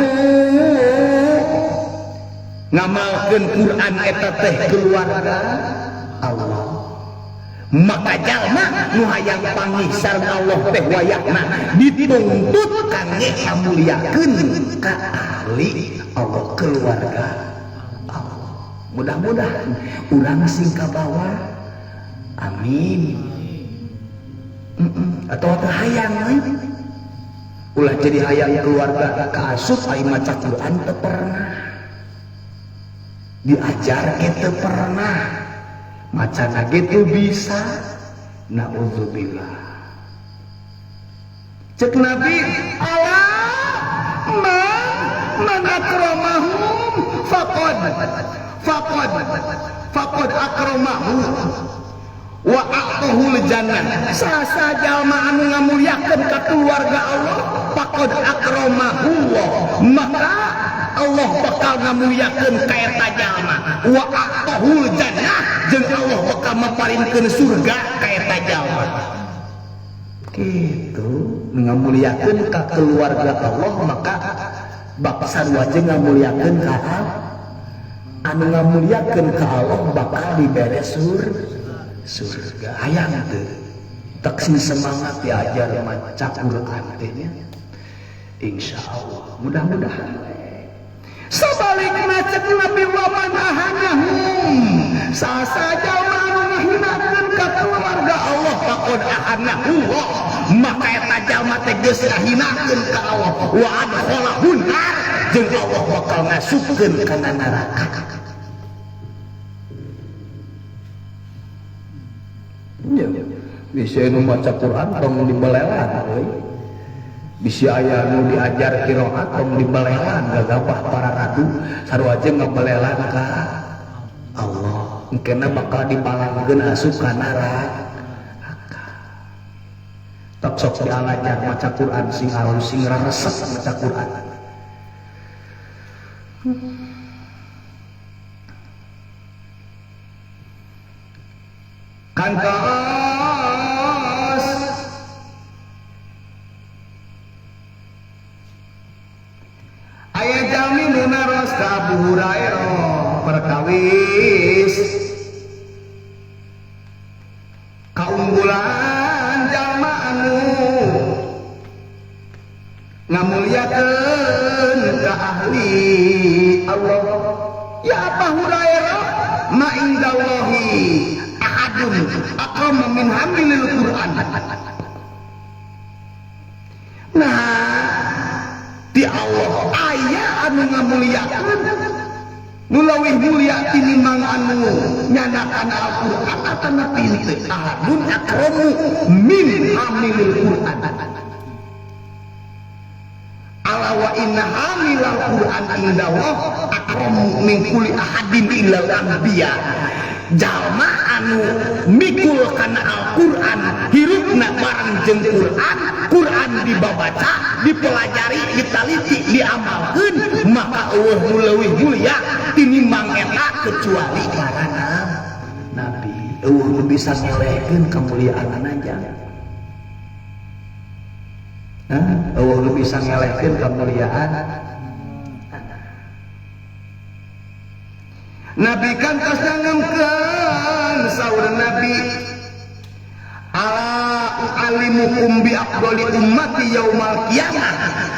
ngamalkeun Quran eta teh keluarga Allah. Maka jalma nu hayang panggih sareng Allah teh wayahna dituntut kangge ngamuliakeun ka ahli Allah, keluarga Allah. Mudah-mudahan urang sing kabawa. Amin. Atau teh hayang euy. Ulah jadi hayang keluarga kaasup ai maca Quran teu pernah. Diajar ge teu pernah. Macana gitu bisa. Na'udzubillah. Cek Nabi, Allah man akramahu faqad faqad faqad akramahu wa a'tahul jannah. Sasa jalma anu ngamuliakeun ka keluarga Allah faqad akramahu, maka Allah bakal ngamuliakeun ka eta jalma, wa a'tahul jannah, jeung Allah bakal maparinkeun surga ka eta jalma. Kitu ngamuliakeun ka keluarga Allah, maka bak sarua jeung ngamuliakeun ka Allah. Anu ngamuliakeun ka Allah bakal dibere surga. Hayang teu? Tak sing semangat diajar maca Quran teh nya. Insyaallah, mudah-mudahan. Sabalikna cek Nabi, wa man ahanahum, sasa jalma anu ngahinakeun ka keluarga Allah faqad ahanahu, maka eta jalma teh geus ngahinakeun ka Allah, wa adkhalahu nar, jeung Allah bakal ngasupkeun kana neraka. Ya, bisa nu maca Quran tong dibelelan euy. Bisi aya nu diajar qiraat tong dibelelan, gagabah para ratu sarua jeung ngabelelan ka Allah. Engkena bakal dibalangkeun asup ka neraka. Tok sok dialajar maca Quran sing alus, sing raresep maca Quran. Kantos aya jalmi nu naros ka Abu Hurairah perkawis kaunggulan jalma anu ngamuliakeun ka ahli Allah. Ya Abu Hurairah, ma indallahi ahadun akrama min hamilil Quran. Nah, di Allah aya anu ngamuliakeun nu leuwih mulia tinimbang anu nyanakan Al-Qur'an atana teu? Ahadun akramu min hamilil Quran. Ala wa inna hamilal Quran indallah akramu min kulli ahadin illal anbiya. Jalma anu mikul kana Al-Qur'an, hirupna bareng jeung Qur'an, Qur'an dibabaca, dipelajari, ditaliti, diamalkeun, maka eueuh nu leuwih mulia tinimbang eta kecuali para nabi. Eueuh nu bisa ngelehkeun kamuliaanana jang. Hah? Eueuh nu bisa ngelehkeun kamuliaan. Nabi kan tos nangemkeun saur Nabi, ala u'allimukum bi afdali ummati yaumal qiyamah.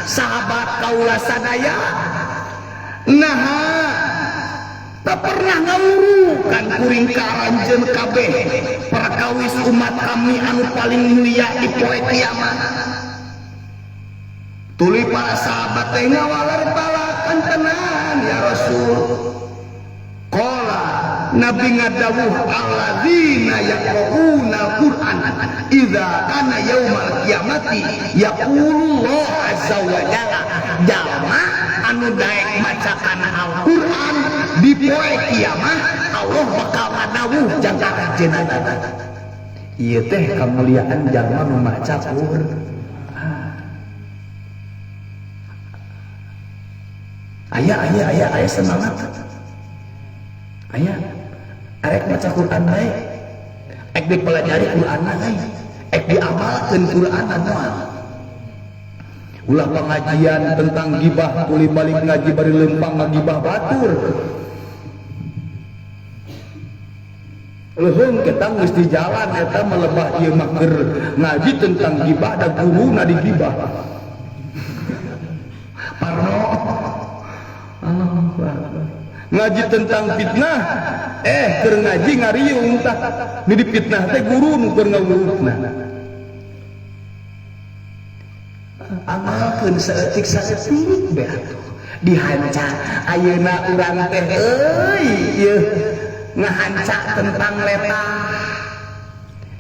Sahabat kaula sadaya naha tak pernah ngawurukan kuring ka aranjeun kabeh perkawis umat kami anu paling mulia di poe kiamat. Tuluy para sahabat teh ngawaler balakan tenan ya Rasul. Qala, Nabi ngadawuh, alladzina yaqra'una al-Qur'an idza kana yaumal qiyamati yaqulullah azza wa jalla. Jalma anu daek maca kana Al-Qur'an di poe kiamat Allah bakal ngadawuh jangka aranjeunna. Ieu teh kamuliaan jalma nu maca Qur'an. Aya aya aya aya semangat. Aya arek maca Quran bae, ek dipelajari Quran bae, ek diamalkeun Quran moal. Ulah pengajian tentang gibah tuluy balik ngaji bari lempang ngagibah batur. Leuheung kita geus di jalan eta melebah ieu mah keur ngaji tentang gibah da guruna digibah. Parno. Allahu Akbar. Ngaji tentang fitnah, keur ngaji ngariung tah. Nu dipitnah teh guru nu keur ngawurukna. Amalkeun saeutik-saeutik be atuh. Dihanca ayeuna urang teh euy ieu ngahanca tentang letah.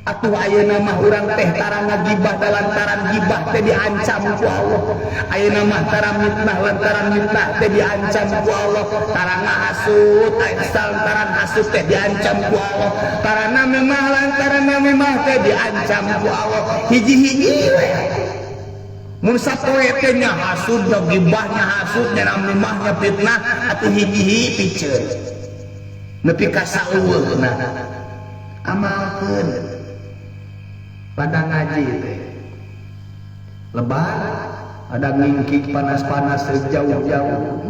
Atuh ayeuna mah urang teh tara ngagibah da lantaran gibah teh diancam ku Allah. Ayeuna mah tara mitnah lantaran mitnah teh diancam ku Allah. Tara ngahasut lantaran hasut teh diancam ku Allah. Tara namimah lantaran namimah teh diancam ku Allah. Hiji-hiji we. Mun sapoe teh nya hasud nya gibah nya hasud nya namimah nya fitnah atuh hiji-hiji piceun. Nepi ka saueuhna. Amalkeun. Pada ngaji teh lebar ada ngingkik panas-panas jauh-jauh.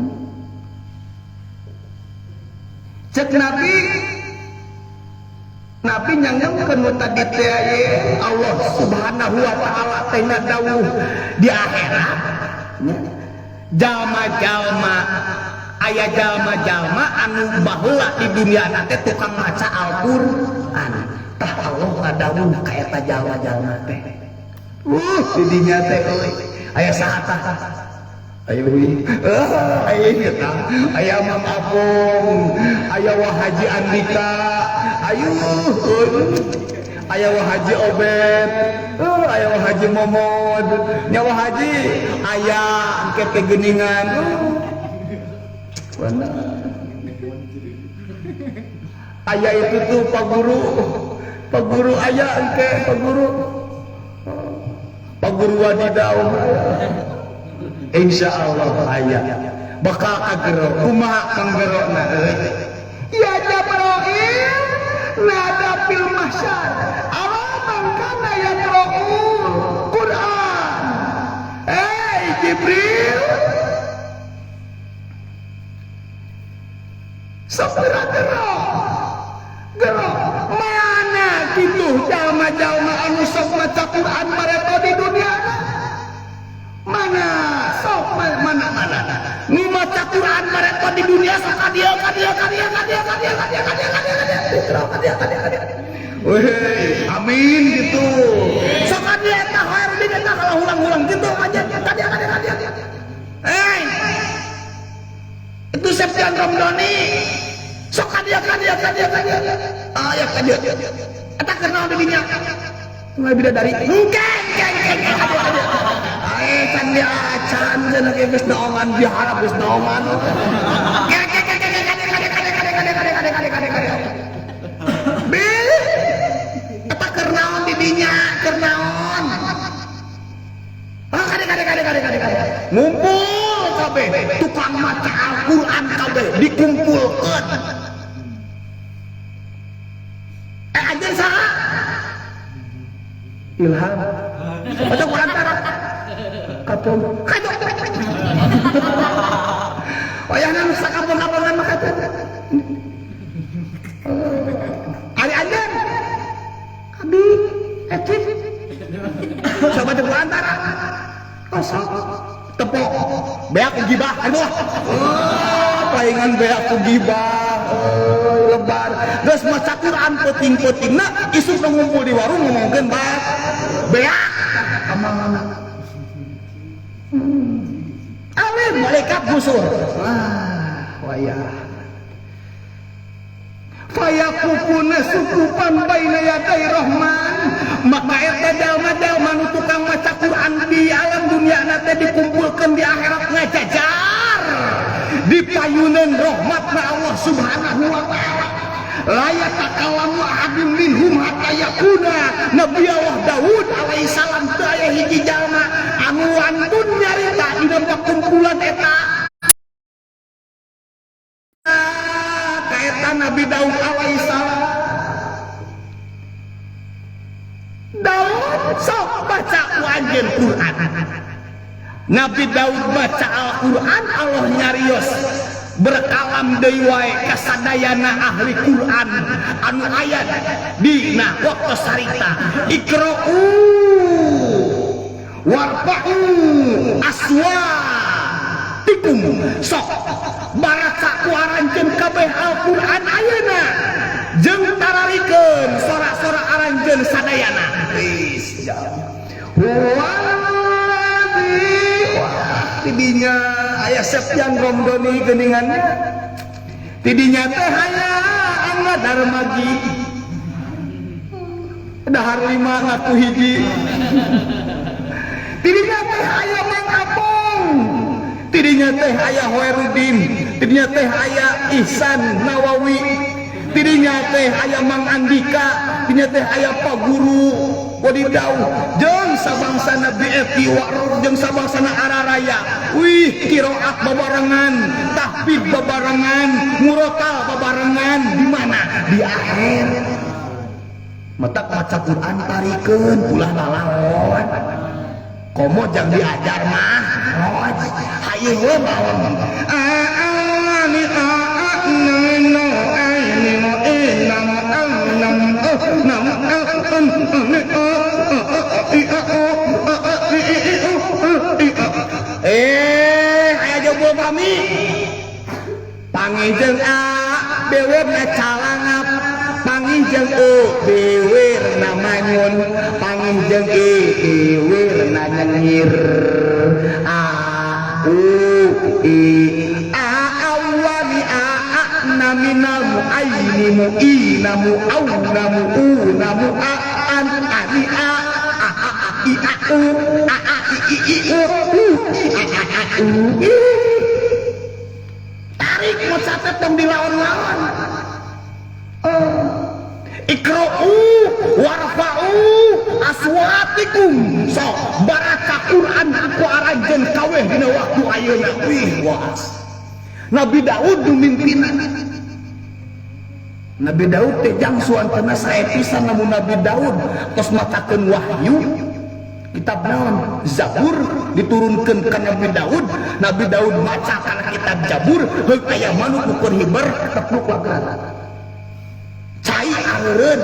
Cek Nabi, Nabi nyanggengkeun nu tadi teh Allah Subhanahu wa taala teh dawuh di akhirat jalma-jalma aya jalma-jalma anu baheula di dunia teh tukang maca Al-Qur'an. Tah Allah ngadawuh ka eta jalma-jalma teh. Di dinya teh euy. Aya saha tah? Aya leuwih. Aya ieu tah. Aya Mang Apong, aya Wa Haji Andika, ayuh euy. Aya Wa Haji Obet, aya Wa Haji Momod, nya Wa Haji aya engke teh geuningan. Mana? Aya itu tuh Pak Guru. Pak Guru aya engke Pak Guru. Pak Guru Wadidau. Insya Allah aya. Bakal kagero. Kumaha kanggerona euy? Ya Jibril nada fil mahsyar. Ala man kana yaqra'ul Quran. Eh Jibril, sok gero. Gero mana gitu jalma-jalma anu sok maca Quran mareto di dunia mana sok mana mana nu maca Quran mareto di dunia sok ka dieu ka dieu ka dieu ka dieu ka dieu ka dieu ka dieu ka dieu ka dieu ka dieu ka dieu ka dieu. Weh, amin gitu. Sok ka dieu eta Khairudin eta kalau ulang-ulang gitu aja ka dieu ka dieu ka dieu. Eh, itu Septian Romdoni. Sok ka dieu ka dieu ka dieu ka dieu. Aya ka dieu. Eta keur naon di dinya? Mulai bidadari. Engke engke engke ka dieu ka dieu. Ae can dia acan cenah ge geus naongan diharap geus naongan. Engke engke engke ka dieu ka dieu ka dieu ka dieu ka dieu ka dieu ka dieu ka dieu ka dieu. Bi eta keur naon di dinya? Keur naon? Ah ka dieu ka dieu ka dieu ka dieu ka dieu. Ngumpul kabeh tukang maca Al-Qur'an kabeh dikumpulkeun. Anjeun saha? Ilham. Baca Quran tara. Kapong. Kado. Wayahna nu sakapong-kapongan mah kata. Ari anjeun. Abi etik. Coba baca Quran tara. Kosong. Tepok. Beak ku gibah. Aduh. Oh, palingan beak ku gibah. Oh, lebar. Geus maca Quran peuting-peutingna isuk nu ngumpul di warung ngomongkeun bab beak ka mana. Alim malaikat gusur. Wah, wayah. Fayaqufuna sukupan baina yaday Rahman. Maka eta jalma-jalma nu tukang maca Quran di alam dunia na teh dikumpulkeun di akhirat ngajajar di payunan rahmatna Allah Subhanahu wa taala. La yatakallamu ahadun minhum hatta yakuna Nabi Allah Daud alaihi salam teu aya hiji jalma anu wantun nyarita dina pakumpulan eta. Kaeta Nabi Daud alaihi salam. Daud sok baca ku anjeun Quran. Nabi Daud baca Al-Quran, Allah nyarios berkalam deui wae kasadayana ahli Quran anu ayat dina waktu sarita ikra'u warfa'u aswatikum. Sok baraca ku aranjeun kabeh Al-Quran ayeuna jeung tararikeun sora-sora aranjeun sadayana. Geus wah tidinya aya Septian Romdoni geuningannya tidinya teh aya Angga Darmagi Dahar lima ngaku hiji. Tidinya teh aya Mang Apong, tidinya teh aya Hoerudin, tidinya teh aya Ihsan Nawawi, tidinya teh aya Mang Andika, tidinya teh aya Pak Guru Wadidau, jeung sabangsana BFI Waruf, jeung sabangsana Araraya. Wih, qiraat babarengan, tahfidz babarengan, murotal babarengan, di mana? Di akhir. Matak maca Quran tarikeun ulah lalaon. Komo jang diajar mah. Hayu we naon. A a ni a a na na a ni na e na a na na a n n a a i a o a a i i o a i a. Aya jomblo kami. Panggih jeung A bewirna calangap, panggih jeung U bewirna manyun, panggih jeung I bewirna nyengir. A U I A awani A a na minal mu aini mu i na mu au na mu u na mu a an ani a a a i a u a a i i u u i a a u i. Tarik mau catet dong dilawan-lawan. Ikra'u warfa'u aswatikum. Sok baraka Quran aku aranjeun kaweh dina waktu ayeuna. Wih waas. Nabi Daud nu mimpinan. Nabi Daud teh jang suantana sae pisan lamun Nabi Daud tos macakeun wahyu kitab naon? Zabur diturunkeun ka Nabi Daud. Nabi Daud maca kana kitab Zabur, heuh aya manuk ukur hiber tepluk lagana. Cai areureun.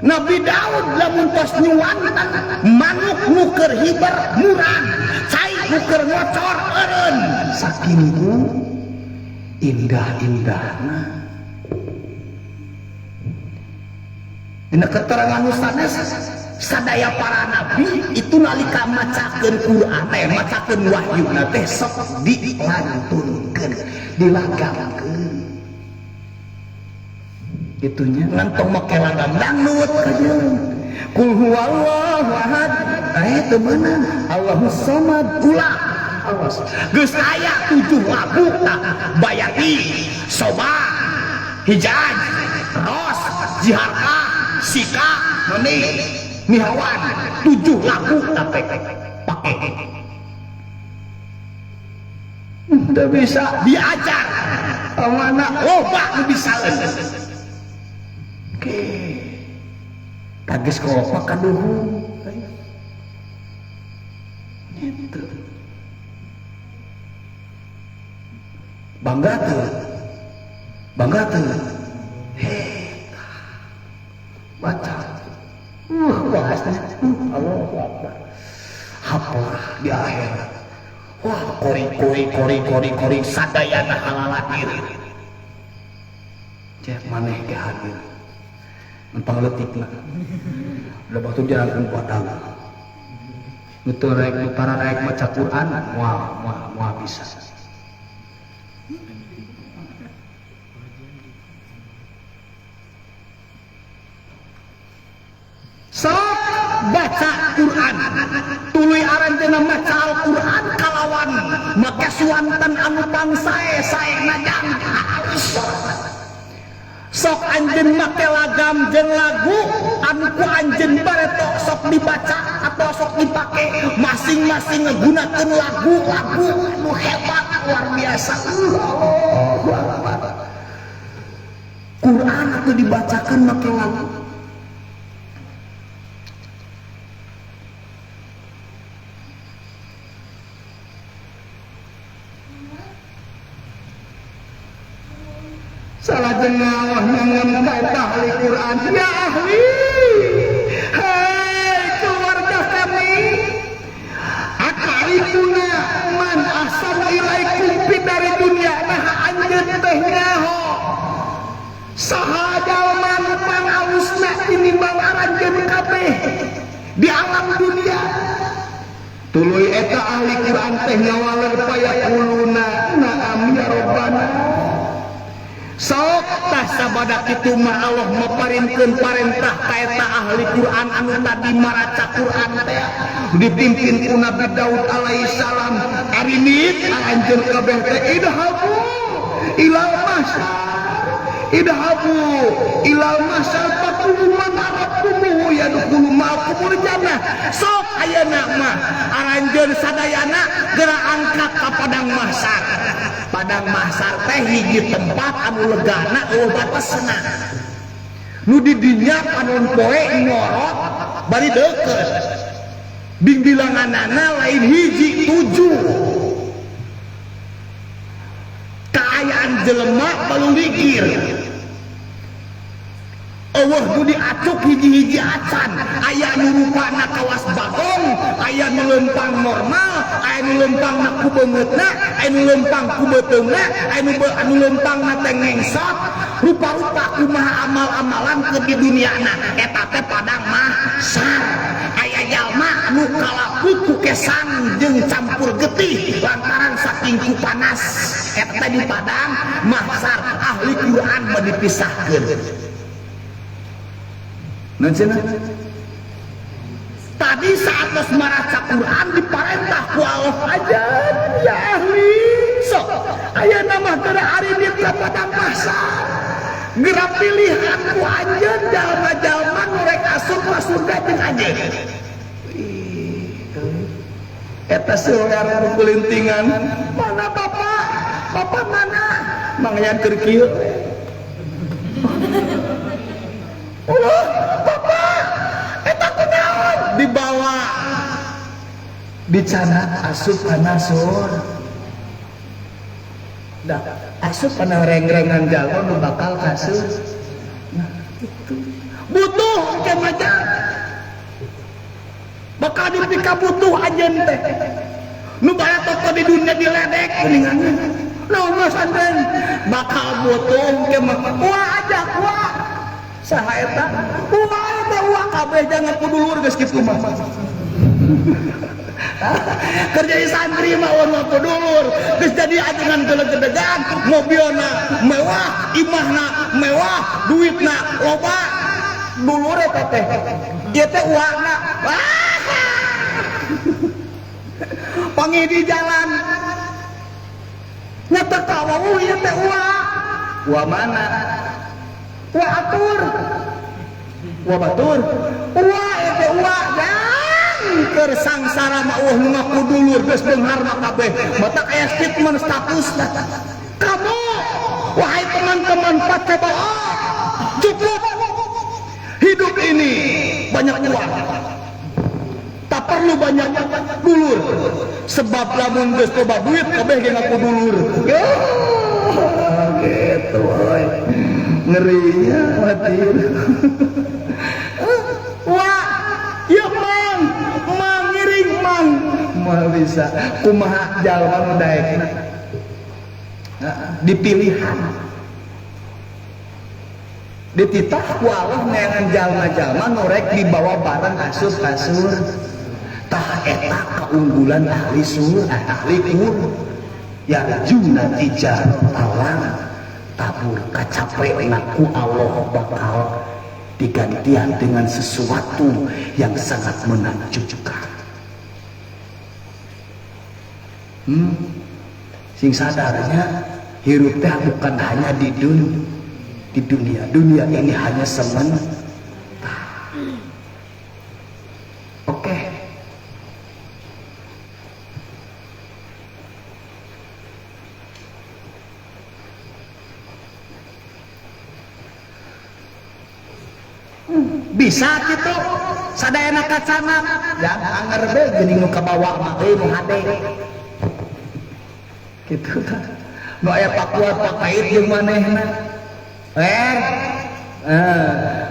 Nabi Daud lamun tos nyuwantan manuk nu keur hiber murag, cai nu keur ngocor eureun. Saking ku indah-indahna. Dina keterangan nu sanes sadaya para nabi itu nalika macakeun Quran teh, macakeun wahyuna teh sok dilantunkeun, dilagamkeun. Itunya ngantong make lagam dangdut kajeun. Kul huwallahu ahad, teu meunang. Allahus samad ulah. Awas. Geus aya 7 lagu tah Bayati, Soba, Hijaz, Ros, Jiharka, Sika, Noni, Nihawan, 7 lagu tah pake. Teu bisa diajar. Mana loba nu bisaeun. Oke. Kages kolok mah kaduhung. Gitu. Bangga tuh. Bangga tuh. Hei. Baca. Bahasnya. Allahu Akbar. Haflah di akhirat. Wah, kori kori kori kori kori sadayana halala diri. Cek maneh ge hadir. Mentang leutikna. Udah waktu jalan kuat nu teu rek nu para rek maca Quran moal moal moal bisa. Sok baca Quran, tuluy aranjeunna maca Al-Quran kalawan make suanten anu pangsae saena jang halus. Sok anjeun make lagam jeung lagu anu ku anjeun bareto sok dibaca atau sok dipake, masing-masing ngegunakeun lagu-lagu anu hebat luar biasa. Allahu Akbar. Quran atuh dibacakeun make lagu. Salah jenawah nyangon ka ahli Quran. Ya ahli, hai keluarga kami, akarifuna man ahsanu ilaikum fi dari dunia. Nah anjeun teh nyaho saha jalma nu pangalusna tinimbang aranjeun kabeh di alam dunia. Tuluy eta ahli Quran teh ngawaler payaquluna na'am ya Rabbana. Sok tah Sabada kitu mah Allah maparinkeun parentah ka eta ahli Quran anu tadi maraca Quran teh dipimpin ku Nabi Daud alaihi salam. Arinit anjeun kabeh teh idhabu ilal mahsyar, idhabu ilal mahsyar fakulu man arabtumuhu yadkhulu ma'akumul jannah. Sok ayeuna mah aranjeun sadayana geura angkat ka padang mahsyar. Padang mahsyar teh hiji tempat anu legana eueuh batesna. Nu di dinya panon poe ngorot bari deukeut. Bingbilanganana lain hiji tujuh. Kaayaan jelema baluligir. Eueuh nu diacuk hiji-hiji acan, aya nu rupana kawas bagong, aya nu leumpang normal, aya nu leumpangna ku beungeutna, aya nu leumpang ku beuteungna, aya nu leumpangna teh ngengsot, rupa-rupa kumaha amal-amalan keur di duniana eta teh padang mahsyar. Aya jalma nu kalapu ku kesang jeung campur getih lantaran saking ku panas, eta teh di padang mahsyar. Ahli Quran mah dipisahkeun. Tadi saat los maraca Quran diparentah ku Allah aja ya ahli sok ayeuna mah geura arinit ka padang mahsyar, geura pilihan ku anjeun jalma-jalma nu rek asup ka surga jeung anjeun. Eta seueur nu kulintingan, mana bapak? Bapak mana? Mangyan keur kieu. Allah, bapak, eta kunaon? Dibawa dicanak asup kana surga. Dah asup kana reng-rengan jalma nu bakal kasur. Nah, itu butuh ke maja. Bakal dipika butuh anjeun teh. Nu baya toko di dunia diledek kuninganna. Naon mas anjeun? Bakal butuh ke mah. Wah aja wah. Saha eta? Wah eta wah kabeh jangan ku dulur geus kitu mah. Kerja di santri mah eueuh ku dulur, geus jadi ajengan geleg-gedegan, mobilna mewah, imahna mewah, duitna loba. Dulur eta teh. Ieu teh uangna. Wah. Panggih di jalan. Nyata kawauh ieu teh uang. Uang mana? Wa atur, wa batur, wa eta wa jang keur sangsara mah eueuh nu ngaku dulur geus beunghar mah kabeh. Mata aya statement status kamu wahai teman-teman Pacabawa, cukup hidup ini banyak uang, tak perlu banyak dulur, sebab lamun geus loba duit kabeh ge ngaku dulur. Gitu euy. Ngerinya khawatir. Wah, ya mang, mang ngiring mang, moal bisa. Kumaha jalma nu daekna? Dipilihan. Dititah ku Allah neangan jalma-jalma nu rek dibawa bareng asup ka surga. Tah eta kaunggulan ahli surga, ahli Quran. Yarjuna tijaratan tabur kacape ku Allah bakal digantian dengan sesuatu yang sangat menakjubkan. Sing sadarnya hirup teh bukan hanya di dunia. Dunia ini hanya sementara. Oke. Bisa gitu sadayana kacana yang anger be geuning nu kabawa mah euy nu hade kitu tah nu aya pakuat pakait jeung manehna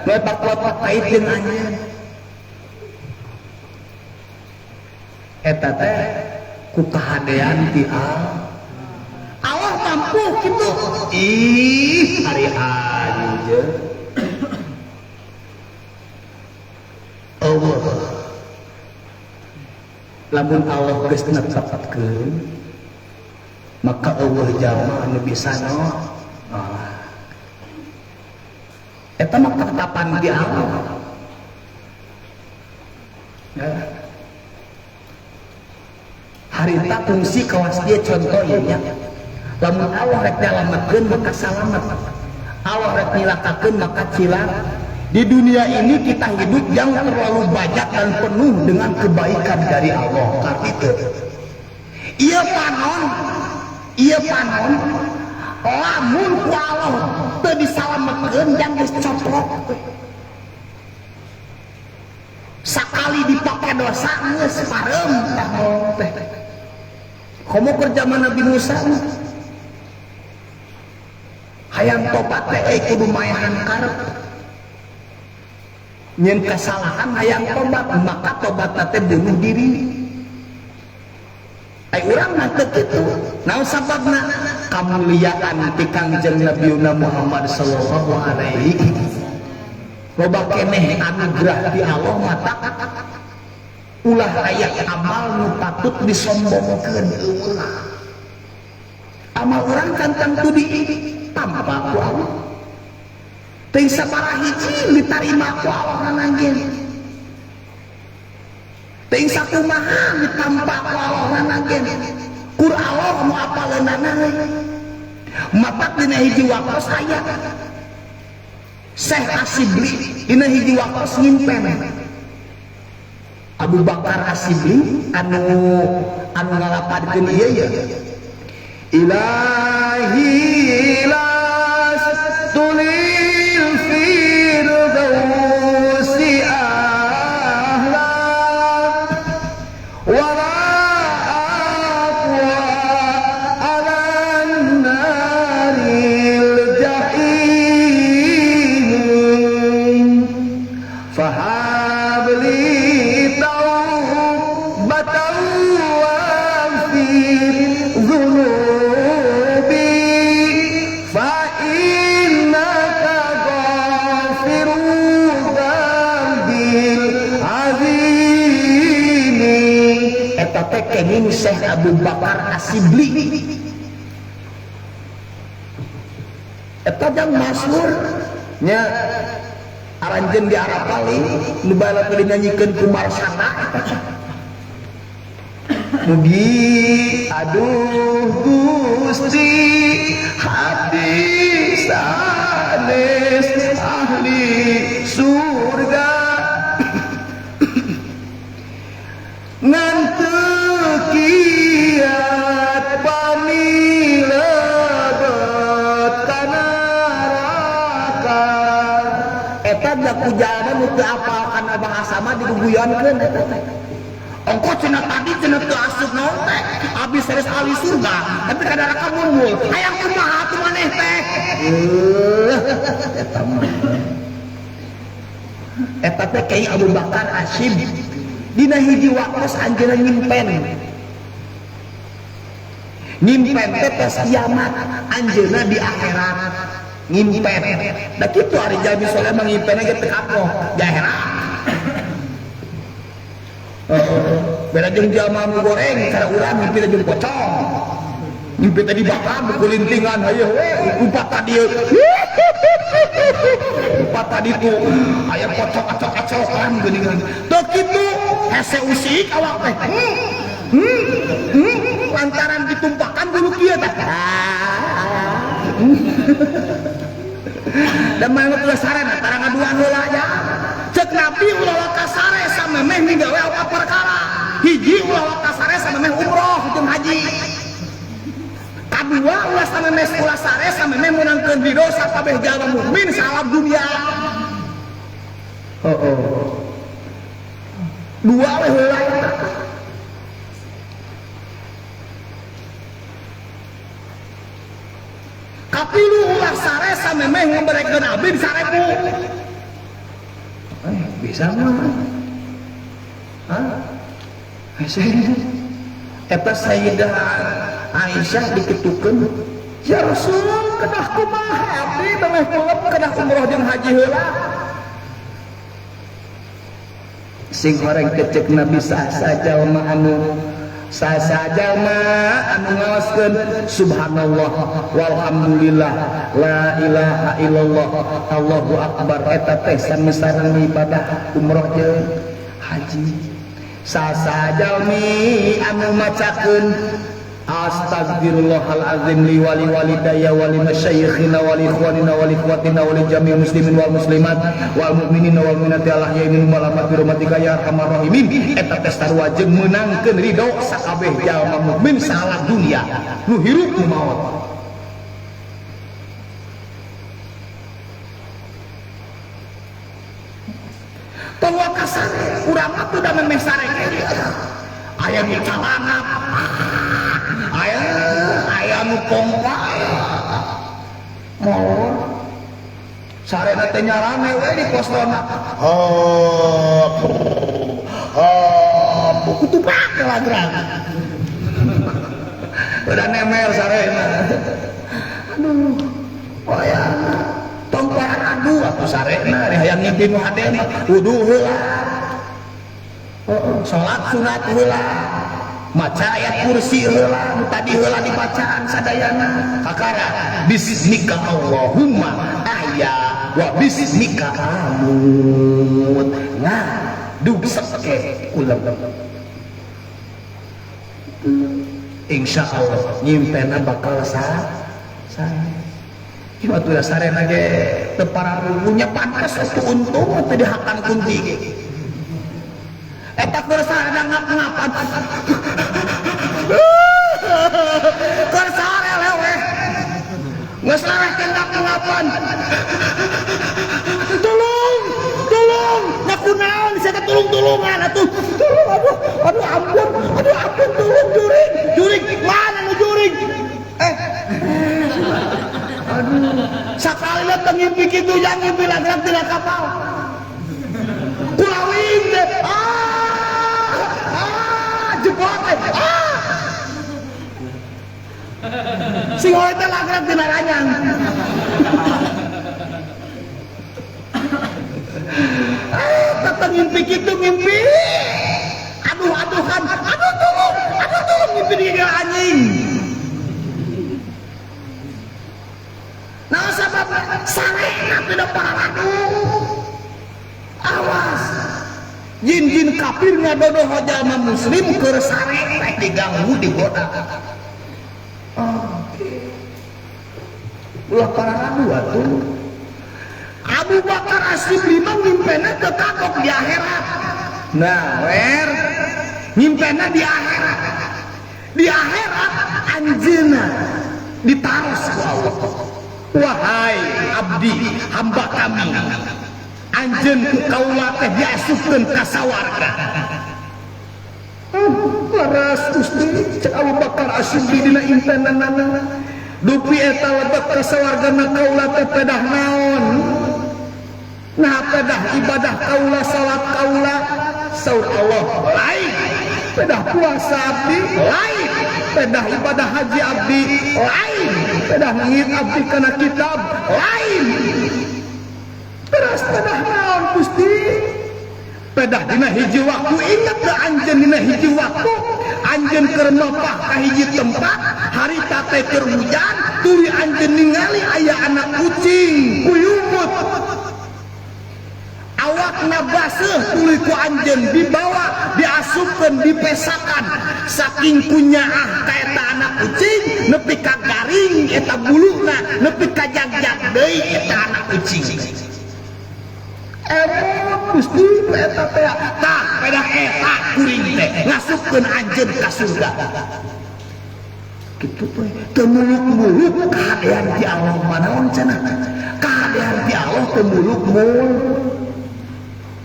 nu aya pakuat pakait jeung anjeun eta teh ku kahadean ti Allah mampu kitu. Ih ari anjeun Allah lamun Allah geus netepkeun maka Allah jalma anu bisa nolak. Eta mah ketetapan di Allah. Ya. Harita fungsi kawas dia contoh ya. Lamun Allah rek nyalametkeun maka salamet. Allah rek nyilakakeun maka cilaka. Di dunia ini kita hidup yang terlalu banyak dan penuh dengan kebaikan dari Allah. Karena itu, ieu panon, lamun ku Allah teu disalametkeun jang geus coplok. Sakali dipake dosa geus pareum tah teh. Komo keur zaman Nabi Musa mah. Hayang tobat teh euy kudu maehan karep. Nyen kesalahan hayang tobat maka tobat teh bunuh diri. Ai urang mah teu kitu. Naon sababna? Kamuliaan ti Kangjeng Nabi Muhammad sallallahu alaihi. Loba keneh anugerah ti Allah mata ulah aya amal nu patut disombongkeun ulah. Amal urang can tangtu ditampa ku Allah. Teuing sabaraha hiji ditarima ku Allah nanggeun. Teuing sakumaha ditampa ku Allah nanggeun. Kur Allah nu apaleunana euy. Matak dina hiji waktos aya Syekh Asibli dina hiji waktos nyimpen. Abu Bakar Asibli anu ngalapadkeun ieu ya. Ilahi lastulil firdausi ahla wala aqwa ala naril jahim fahabli taubatan waghfir dzunubi fa innaka ghafiru dzambil azim. Eta teh kenging Syekh Abu Bakar Asibli. Eta jang masyhur nya aranjeun di Arab paling nu baheula teh dinyanyikeun ku Marsana eta teh. Mugi aduh Gusti hati sanes ahli surga ngan teu kiat pami lebet ka neraka. Eta da ku jalma nu teu apal kana bahasa mah diguguyonkeun eta teh. Ongko cenah tadi cenah teu asup naon teh abis sanes ahli surga tapi ka neraka mumbul. Hayang kumaha atuh maneh teh? Eta mah. Eta teh Kyai Abu Bakar Asyib dina hiji waktos anjeunna nyimpen. Nyimpen teh tos kiamat anjeunna di akhirat nyimpen. Da kitu ari jalmi soleh mah nyimpenna ge teu kapok di akhirat. Beda jeung jalma nu goreng cara urang mimpi teh jeung pocong. Mimpi teh dibakar kulintingan hayu we umpat tadi. Umpat tadi tuh aya pocong acok-acokan geuningan. Teu kitu hese usik awak teh. Lantaran ditumpakan bulu kieu teh. Da mah teu sarena tara ngaduan heula nya. Cek Nabi ulah waka sare samemeh migawe opat perkara. Hiji ulah waka sare samemeh umroh jeung haji. Kadua ulah samemeh ulah sare samemeh meunangkeun ridho sakabeh jalma mukmin saalam dunia. Heeh. Dua we heula eta. Kapilu ulah sare samemeh ngaberekeun abdi 1000. Bisa mah. Hah? Eta Sayyidah Aisyah diketukeun, ya Rasul, kedah kumaha abdi memeh kulep kedah umroh jeung haji heula. Sing horeng kecek Nabi saha jalma anu Sasajalma anu ngaoskeun subhanallah walhamdulillah la ilaha illallah Allahu akbar eta teh sami sareng ibadah umroh jeung haji. Sasajalmi anu macakeun astagfirullahalazim li wali walidayya wali masyayikhina wali ikhwanina wali ikhwatina wali jami'il muslimin wal muslimat wal mu'minina wal mu'minati al ahya'i wal amwat bi rahmatika ya arhamar rahimin eta teh sarua jeung meunangkeun ridho sakabeh jalma mukmin salah dunia nu hirup nu maot. Tong kasare urang mah teu da memeh sare aya nu calana aya nu pompa molor sarena teh nyarame we di pos ronda hop hop kutu pake lagrang udah nemel sarena aduh wayang tong parang adu atuh sarena hayang ngimpi nu hade mah wudu heula salat sunat heula maca ayat kursi heula nu tadi heula dibacaan sadayana kakara bismika Allahumma ahya wa bismika amut. Nah dug seke ulam insyaallah nyimpena bakal sah sah. Ieu atuh sarena ge teu pararugunya pantes atuh untung teh dihakan kunti ge. Eta keur sarena ngap-ngapan. Keur sare leweh. Geus leweh teh ngap-ngapan. Tolong, tolong, nya kunaon sia teh tulung-tulungan atuh. Tolong aduh, aduh ampun, aduh ampun tolong juring, juring mana nu juring? Aduh, sakali lah teu ngimpi kitu jang ngimpi lagrak tina kapal. Kulawing teh. Jebot teh. Sing hore teh lagrak tina ranyang. Teu ngimpi kitu ngimpi. Aduh aduhan, aduh tolong ngimpi di anjing. Nah sabab sarena tidak paradu. Awas. Jin-jin kafir ngadodoh jalma muslim keur sare teh diganggu digoda. Oke. Ulah paradu atuh. Abu Bakar As-Siddiq ngimpena teu kagok di akhirat. Nah, wer ngimpena di akhirat. Di akhirat anjeunna ditaros ku Allah. Wahai abdi hamba kami, anjeun ku kaula teh diasupkeun ka sawarga. Laras Gusti cek Abu Bakar As-Siddiq dina impenanana. Dupi eta lebet ka sawargana kaula teh pedah naon? Nah pedah ibadah kaula salat kaula saur Allah lain. Pedah puasa abdi lain. Pedah ibadah haji abdi lain. Pedah ngit abdi kana kitab lain. Teras pedah naon Gusti? Pedah dina hiji waktu inget teu anjeun dina hiji waktu anjeun keur mapah ka hiji tempat harita teh keur hujan tuluy anjeun ningali aya anak kucing kuyumut awakna baseuh tuluy ku anjeun dibawa diasupkeun dipesakan saking kunyaah ka eta anak kucing nepi ka garing eta buluna nepi ka jagjag deui eta anak kucing. Emot Gusti eta teh tah pedah eta kuring teh ngasupkeun anjeun ka surga. Kitu teh teu muluk-muluk kahadean ti Allah manaon cenah. Kahadean ti Allah teu muluk-muluk.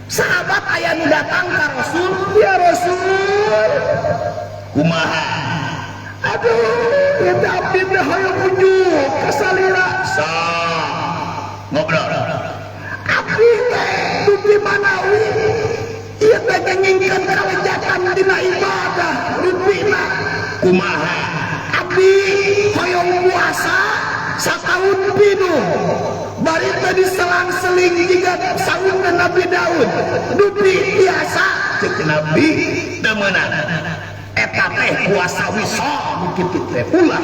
Sahabat aya nu datang ka Rasul, ya Rasul. Kumaha? Aduh, eta abdi teh hoyong unjuk ka salira. Sok ngobrol. Abdi teh dupi manawi ieu teh ngengingkeun kalejatan dina ibadah rupina. Kumaha? Abdi hoyong puasa sataun pinuh. Bari teh diselang-seling jiga sauna Nabi Daud. Dupi biasa cek Nabi teu meunang. Eta teh kuasa wisol kitu teh ulah.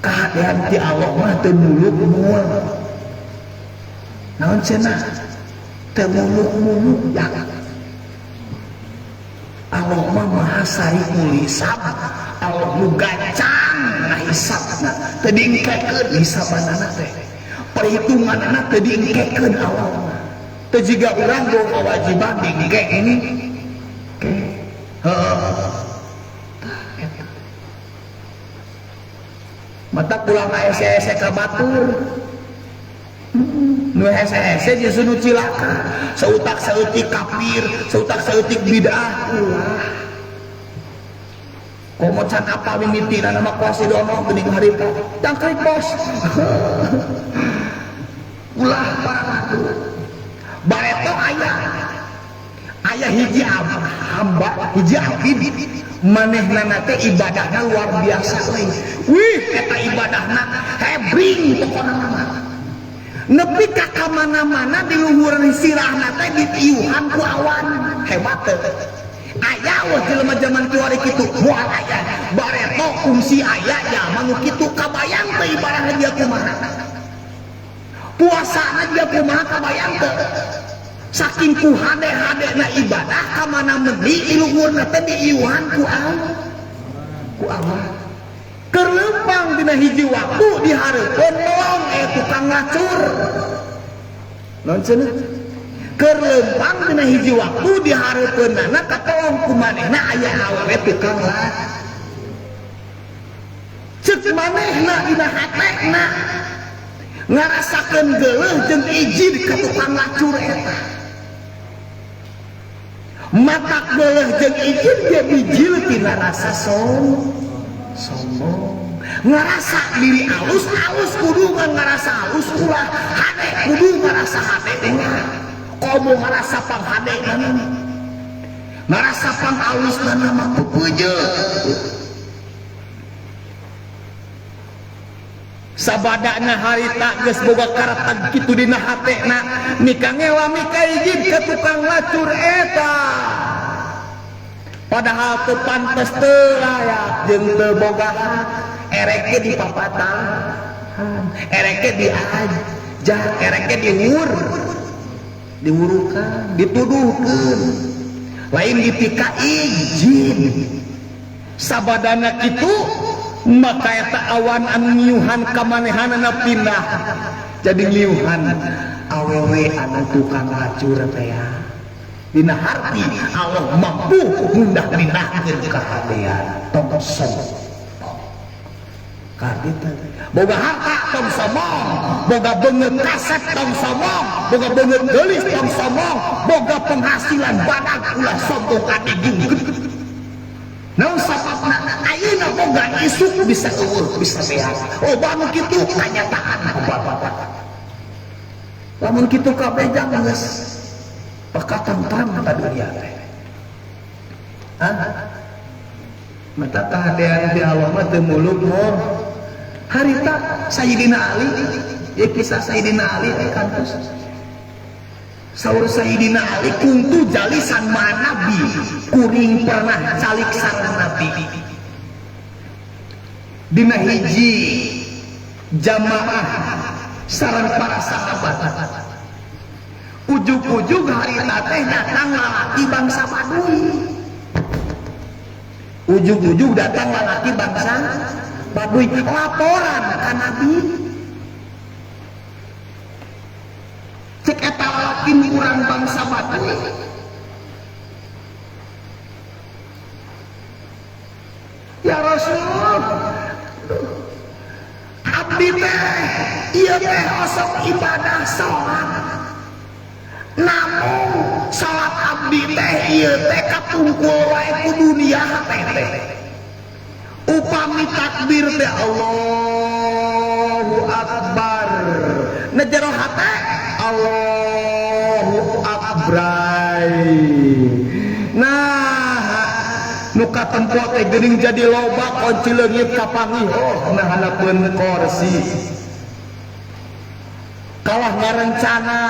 Kahadean ti Allah mah teu muluk-muluk. Naon cenah? Teu muluk-muluk ya. Allah mah maha sariul hisab. Allah nu gancang ngahisabna. Teu diengkekeun hisabanana teh. Perhitunganana teu diengkekeun Allah mah. Teu jiga urang boga kewajiban diengke ini. Heeh. Mata pulang hese-hese ka batur. Nu hese-hese jeung nu cilaka. Sautak saeutik kafir, sautak saeutik bid'ah ulah. Komo can apal mimitina mah kuasidono geuning harita. Tangkai pos. Ulah paratu. Bareto aya. Aya hiji hamba, hiji abid. Manehna teh ibadahna luar biasa euy. Wih, eta ibadahna hebring pokona mah. Nepi ka kamana-mana di luhur sirahna teh ditiuhan ku awan. Hebat teh. Aya weh jelema jaman kiwari kitu, moal aya. Bareto kungsi aya jalma nu kitu kabayang teh ibadahna dia kumaha. Puasana dia kumaha kabayang teh. Saking ku hade-hadena ibadah ka mana mendi di luhurna teh diiuhan ku Allah. Ku Allah. Keur leumpang dina hiji waktu dihareupeun melong tukang ngacur. Naon cenah? Keur leumpang dina hiji waktu dihareupeunana katolong ku manehna aya awewe tukang lah. Ceuk manehna dina hatena ngarasakeun geuleuh jeung ijid ka tukang ngacur eta. Mata geuleuh jeung ijid ge bijil tina rasa sombong. Ngarasa diri alus, alus kudu ngarasa alus ulah, hade kudu ngarasa hade ulah. Komo ngarasa panghade mana? Ngarasa pang alus mana mah pepeuje. Sabadana harita geus boga kareteg kitu dina hatena, mika ngewa mika ijid ka tukang lacur eta. Padahal teu pantes teu layak jeung teu boga hak, erek ge dipapatahan, erek ge diajak, erek ge diwurukan, dituduhkeun, lain dipika izin. Sabadana kitu maka eta awan anu ngiuhan ka manehanana pindah jadi ngiuhan awewe anu tukang lacur teh ya. Dina harti Allah mampu mundah-mindahkeun kahadean tong sombong. Karita boga harta tong sombong, boga beungeut kasep tong sombong, boga beungeut geulis tong sombong, boga penghasilan badag ulah sombong adigungkeun. Naon sababna ayeuna boga isuk bisa eueuh bisa beak. Loba nu kitu kanyataan bapak. Lamun kitu kabeh jangan geus pakatan terang ka dunia teh. Hah? Mata kahadean ti Allah mah teu muluk moh. Harita Sayyidina Ali, ya kisah Sayyidina Ali teh kantos. Saur Sayyidina Ali kuntu jalisan ma nabi, kuring pernah calik sareng nabi. Dina hiji jamaah sareng para sahabat. Ujug-ujug harita teh datang lalaki bangsa Baduy. Ujug-ujug datang lalaki bangsa Baduy, laporan ka nabi. Cek eta lalaki urang bangsa Baduy. Ya Rasul, abdi teh ieu teh osok ibadah salat. Namun salat abdi teh ieu teh katungkul wae ku dunia teh teh. Upami takbir teh Allahu Akbar. Na jero hate Allahu Akbar. Nah, nu katempo teh geuning jadi loba kunci leungit kapanggih. Oh, nah hanapeun korsi. Kalah ngarencana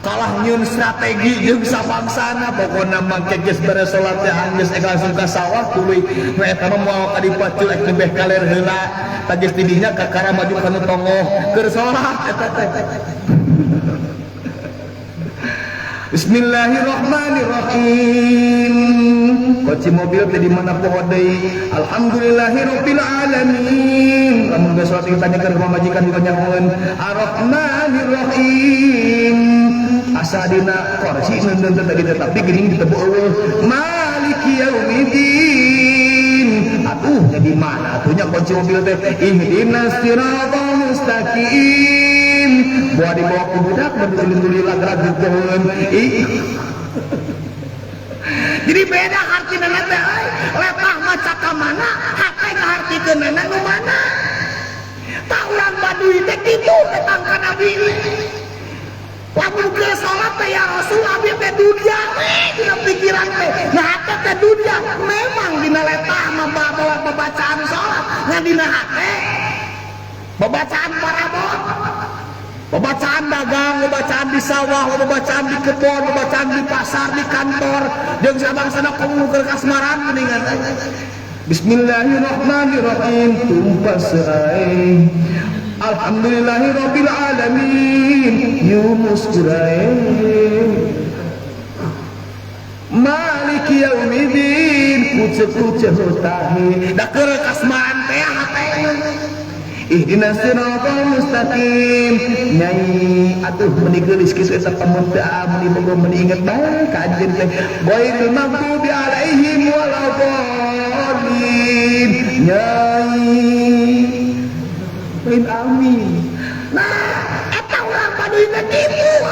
Kalah nyieun strategi jeung sabangsana pokona mangke geus beres salat teh geus langsung ka sawah tuluy nu eta mah moal ka dipacul ek tebeh kaler heula tah geus di dinya kakara maju ka nu tongoh keur salat eta teh. Bismillahirrahmanirrahim. Kunci mobil teh di mana poho deui. Alhamdulillahirabbil alamin. Lamun geus salat tanya ke pamajikan juga nyahoeun Arrahmanirrahim. Asa dina kursi neundeun teh tadi tapi geuning ditebuk eueuh. Maliki yaumiddin. Atuh nya di mana atuh nya kunci mobil teh. Ihdinas siratal mustaqim. Buat dibawa ku budak berdulun-dulun lagrag pohon. Jadi beda hartina teh euy. Letah maca ka mana, hate ngahartikeunana nu mana. Tah urang Baduy teh kitu teh ka Nabi. Lamun keur salat teh ya Rasul abi teh dunia we dina pikiran teh. Nah hate teh dunia memang dina letah mah bawa babacaan salat, ngan dina hate babacaan parabot. Babacaan dagang, babacaan di sawah, babacaan di kebon, babacaan di pasar, di kantor, jeung sabangsana komo keur kasmaran geuningan. Bismillahirrahmanirrahim. Tumpas ae. Alhamdulillahirabbil alamin. Yumus kurae. Maliki yaumiddin. Kuce-kuce tahi. Da keur kasmaran teh hate. Ihdinas siratal mustaqim. Nyai atuh meuni geulis kitu eta pamun teu meuni bogo meuni inget bae ka anjeun teh. Ghairil maghdubi alaihim waladdallin. Nyai lain amin. Nah, eta urang Baduy teh kitu.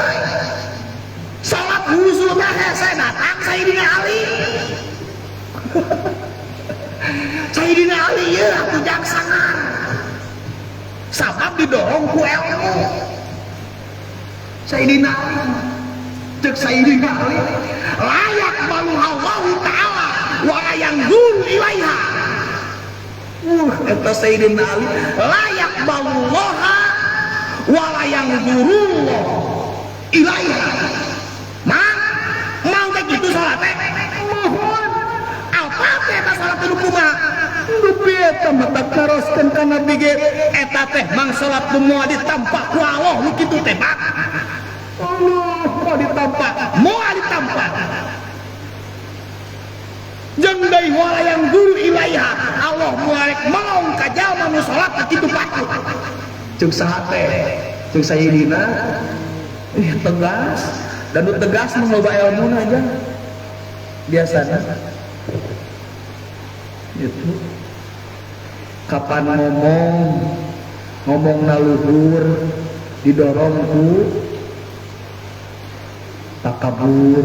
Salat khusyuk teh hese datang Sayyidina Ali. Sayyidina Ali ieu atuh jang sangar. Sabab didorong ku ilmu. Sayyidina Ali cek Sayyidina Ali layak balu Allahu ta'ala wala yanzuru ilaiha. Eta Sayyidina Ali layak balullaha wala yanzurullah ilaiha. Mang mang teh kitu salat teh mohon apa teh eta salat nu kumaha? Dupi eta mah taroskeun ka Nabi ge eta teh mang salat nu moal ditampa ku Allah nu kitu teh Pak. Allah moal ditampa, moal ditampa. Jeung deui wala yang guru ilaiha Allah moal rek melong ka jalma nu salat kitu patut. Ceuk saha teh? Ceuk Sayyidina tegas dan nu tegas mah loba elmuna aja. Biasana itu kapan ngomong naluhur didorong ku takabur,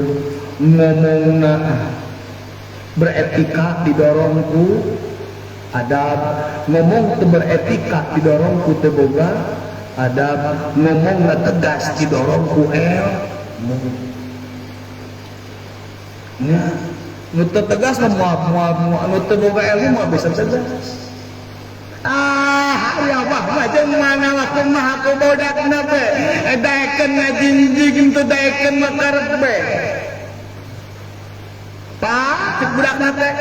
ngomongna beretika didorong ku adab, ngomong teu beretika didorong ku teu boga adab, ngomongna tegas didorong ku ilmu. Nya nu teu tegas mah moal moal nu teu boga ilmu mah bisa tegas. Ah, ya bah mah jeung mana mah kumaha ku bodakna teh daekeun ngajinjing teu daekeun mah karep be. Pak, cek budakna teh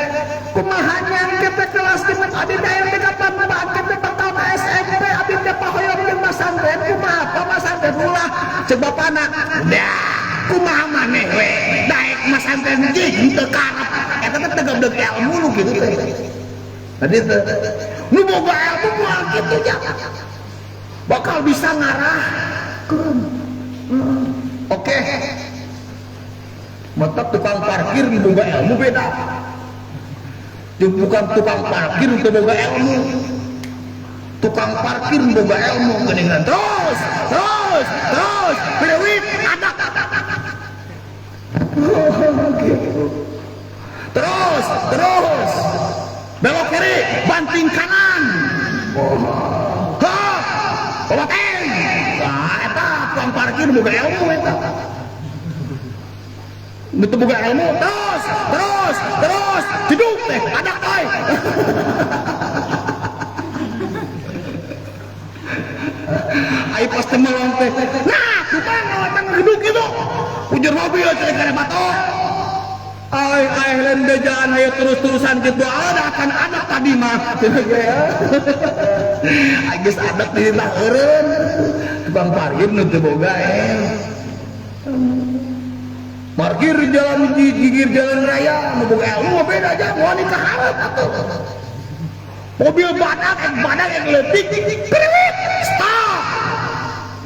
kumaha nyangke teh kelas di abdi daer teh kapan Pak teh bakal ka SMP abdi teh pahoyong jeung masantren kumaha Pak masantren ulah cek bapana. Dah, kumaha maneh we daek masantren jing teu karep eta teh teu gableg ilmu nu kitu teh. Tadi teh nu boga ilmu moal kitu nya bakal bisa ngarahkeun. Oke. Mata tukang parkir nu boga ilmu beda. Jeung bukan tukang parkir nu boga ilmu. Tukang parkir nu boga ilmu geuningan terus terus terus berewit ada. Gitu. Terus terus belok kiri banting kanan. Ha, bawa. Nah, eta tukang parkir boga ilmu eta. Nu teu boga ilmu terus terus terus hidup teh ada euy. Ai pas teh melong teh. Nah, tukang eta ngegeduk kitu. Ujur mobil cenah kana batok. Ai ai lain bejaan hayo terus-terusan kitu ada akan ada tadi mah cenah ge. Geus adat dina eureun. Tukang parkir nu teu boga Parkir di jalan di gigir jalan raya nu boga ilmu beda aja moal nikah hareup atuh. Mobil badak yang leutik priwit stop.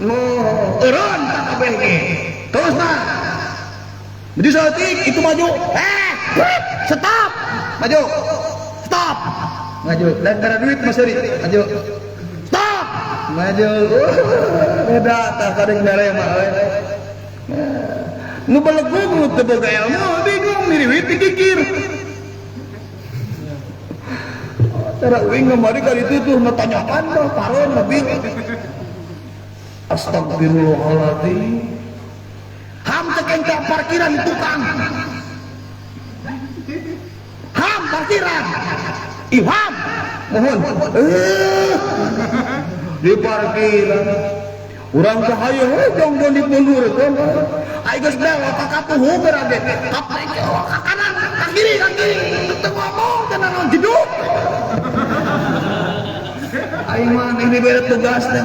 No, eureun kabeh ge. Terus mah. Jadi saeutik itu maju. Stop. Maju. Stop. Maju. Dan karena duit Mas Eri, maju. Stop. Maju. Beda tah kadang mere mah euy. Nu belegug nu teu boga ilmu bingung miriwit dikikir. Cara uing ngamari ka ditu tuh ngatanyakan mah paron mobil. Astagfirullahaladzim. Ham cek ente parkiran di tukang. Ham parkiran. Ilham mohon. Di parkiran. Urang teh hayo we jonggon di mundur kan. Ai geus belok ka katuhu berade. Ka kanan, ka kiri, ka kiri. Teu ngomong teh naon jeduk. Aing mah ini bere tugas teh.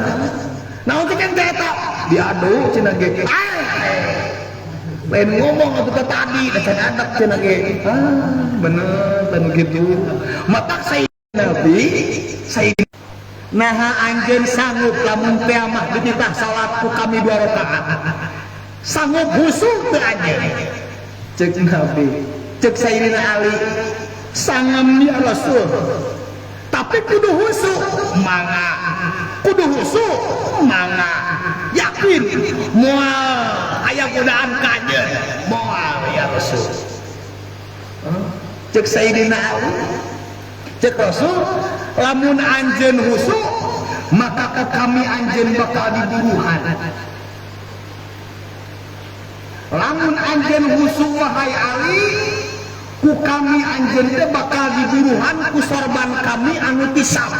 Naon cek ente eta? Diadu cenah ge. Lain ngomong atuh teh tadi, da can adak cenah ge. Ah, bener teh nu kitu. Matak Sayyidina Nabi, Sayyidina naha anjeun sanggup lamun teh mah dititah salat ku kami 2 rakaat. Sanggup husu teu anjeun. Cek Nabi, cek Sayyidina Ali, sangem ya Rasul. Tapi kudu husu, mangga. Kudu husu, mangga. Yakin moal aya godaan ka anjeun, moal ya Rasul. Cek Sayyidina Ali, cek Rasul, lamun anjeun husu maka ke kami anjeun bakal diburuhan. Lamun anjeun husu wahai Ali, ku kami anjeun teh bakal diburuhan ku sorban kami anu tisam.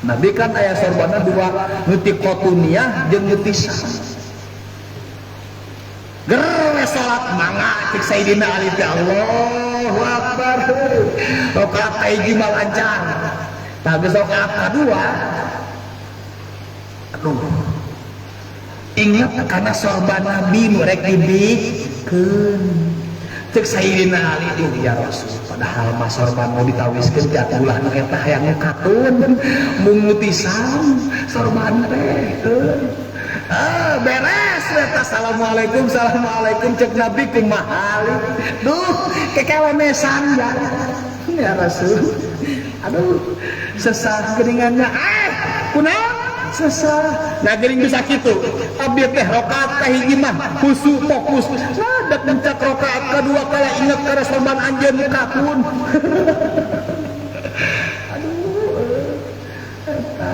Nabi kan aya sorbanna dua, nu ti Qotuniah jeung nu tisam. Ger we salat mangga cek Sayyidina Ali teh Allahu Akbar. Rakaat kahiji mah lancar. Tah geus rakaat kadua. Aduh. Ingat kana sorban Nabi nu rek dibikeun. Cek Sayyidina Ali duh ya Rasul, padahal mah sorban mau ditawiskeun ti atuh nu eta hayang nu katun mung nu tisam sorban teh. Ah, beres eta assalamualaikum assalamualaikum cek Nabi kumaha Ali. Duh, kekelemesan ya. Ya Rasul. Aduh, sesah geuningannya. Kunaon? Sesah. Nah geuning bisa kitu. Abdi teh rakaat kahiji mah khusyuk fokus. Nah, dek mencak rakaat kedua kala inget kana sorban anjeun nu katun. Aduh, eta.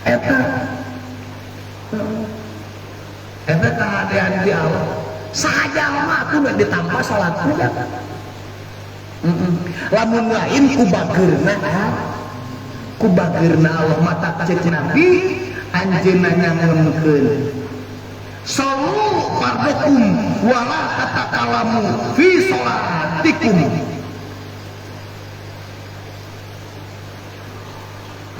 Eta. Eta kahadean di Allah. Sahaja mah atuh ditambah salat kuda. Lamun lain ku bageurna, ku bageurna Allah mata cek Nabi anjeunna nyangemkeun. Sallu fardakum wala tatakalamu fi salatikum.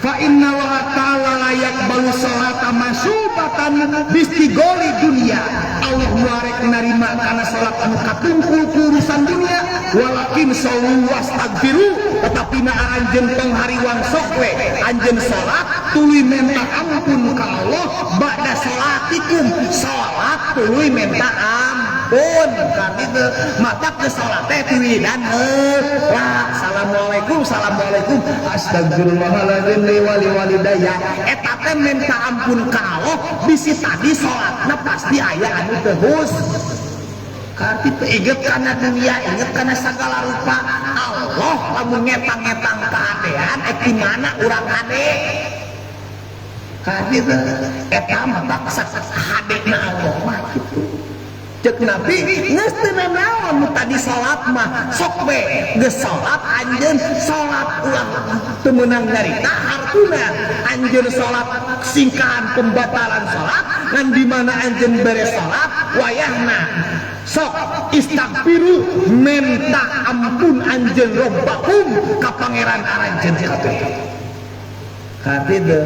Fa inna wa ta'ala la yaqbalu salata masubatan bistigoli dunia. Allah muarek narima kana salat anu katungkul ku urusan dunia, walakin sallu wastagfiru, tetapi na anjeun tong hariwang sok we anjeun salat tuluy minta ampun ka Allah ba'da salatikum, salat tuluy minta ampun ka ditu mata ke salat teh tiwidan heula assalamualaikum assalamualaikum astagfirullahaladzim li wali walidayya eta teh minta ampun ka Allah bisi tadi salatna pasti aya anu teu hus. Karti teh inget kana dunia, inget kana sagala rupa. Allah lamun ngetang-ngetang kahadean di mana urang hade. Karti teh eta mah baksa hadena Allah mah kitu. Cek Nabi geus teu nanaon nu tadi salat mah sok we geus salat anjeun salat ulah teu meunang nyarita hartuna anjeun salat singkahan pembatalan salat Ngan di mana anjeun beres salat wayahna sok istaghfiru menta ampun anjeun robbakum ka pangeran aranjeun kabeh. Hati teu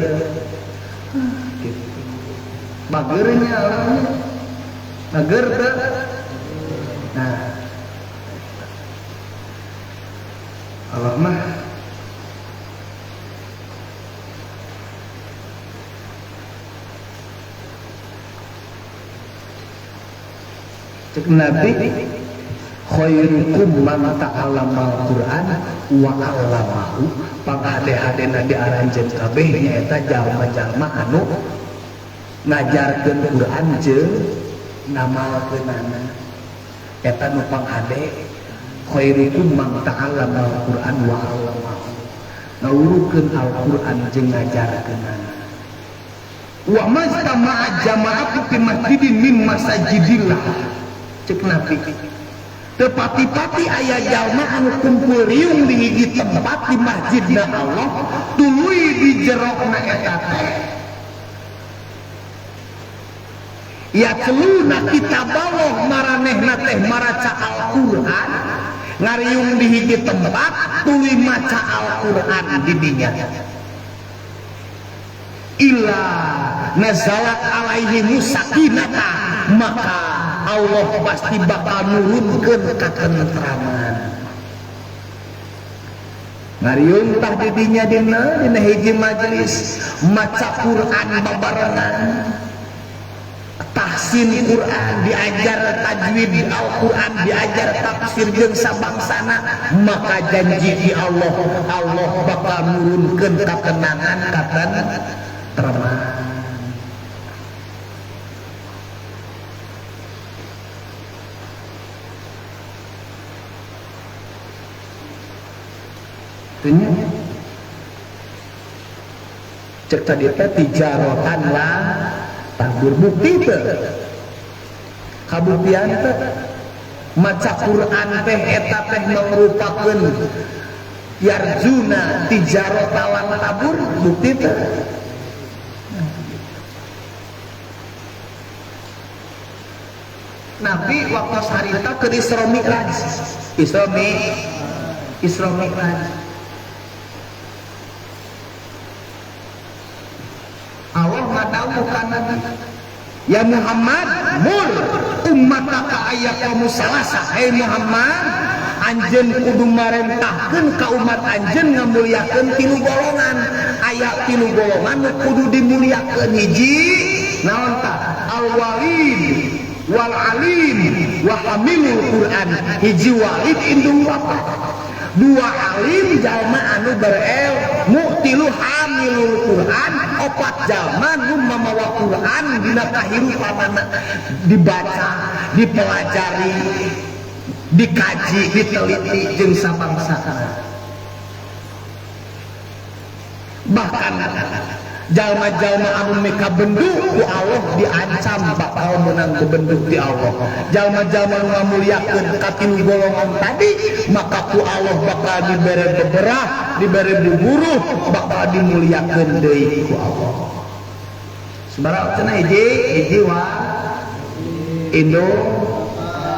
bageurnya bager teu. Nah, Allah mah cek Nabi khairukum man ta'allamal Qur'an wa 'allamahu, panghade-hadena di aranjeun kabeh nyaeta jalma-jalma anu ngajarkeun Qur'an jeung ngamalkeunana. Eta nu panghade khairukum man ta'allamal Qur'an wa 'allamahu, ngawurukeun Al-Qur'an jeung ngajarkeunana. Wa majtama'a jama'atu fi masjidin min masajidillah, cek Nabi tepati-pati aya jalma anu kumpul riung di hiji tempat di masjidna Allah tuluy di jerokna eta teh ya celuna kitab Allah maranehna teh maraca Al-Qur'an ngariung di hiji tempat tuluy maca Al-Qur'an di dinya illa nazalat alaihi musakinata, maka Allah pasti bakal nurunkeun katentraman. Ngariung tah di dinya dina hiji majelis maca Quran babarengan, tahsin Quran, diajar tajwid Al-Quran, diajar tafsir jeung sabangsana, maka janji di Allah, Allah bakal nurunkeun katenangan katentraman. Tanya cek tadi teh tijarotan lah tabur bukti teh kabuktian teh maca Quran teh eta teh mangrupakeun yarjuna tijarotan lan tabur bukti teh. Nabi waktu harita ke Isra Mi'raj, Isra Mi'raj Allah ngadawuh ka Nabi, ya Muhammad mur ummataka ayaqamu salasa. Hei Muhammad, anjeun kudu marentahkeun ka umat anjeun ngamuliakeun tilu golongan. Aya tilu golongan nu kudu dimuliakeun. Hiji naon tah? Al-walid wal alim wa hamilul Quran. Hiji walid indung bapa, dua alim jalma anu berilmu, tilu hamilul Quran, opat jalma nu mamawa Quran dina kahirupanana, dibaca, dipelajari, dikaji, diteliti jeung sabangsana. Bahkan jalma-jalma anu meka bendu ku Allah diancam bakal menang bebendu ti Allah. Jalma-jalma nu ngamuliakeun ka tilu golongan tadi, maka ku Allah bakal dibere beberah, dibere buburuh, bakal dimuliakeun deui ku Allah. Sabaraha cenah hiji? Hiji wa indo,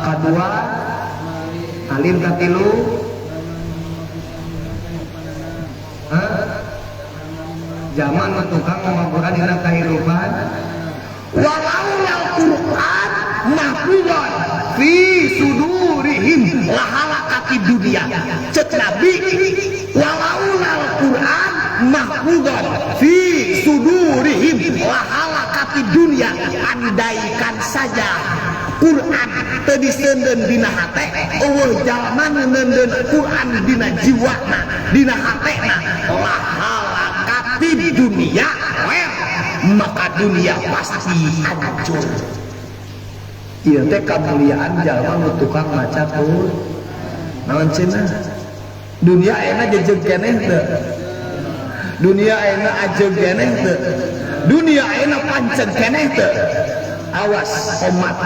kadua alim, katilu zaman tukang ngomong dina kahirupan. Walau Quran mahfudzan fi sudurihim lahalakati dunia. Cek Nabi walau Quran mahfudzan fi sudurihim lahalakati dunia. Andaikan saja Quran teu diseundeun dina hate, eueuh jalma nu neundeun Quran dina jiwana, dina hatena, lahalakati dunia, maka dunia pasti hancur. Ieu teh kamuliaan jalma nu tukang maca Quran. Naon cenah? Dunia ayeuna jejeg keneh teu? Dunia ayeuna ajeug keneh teu? Dunia ayeuna panceg keneh teu? Awas omat,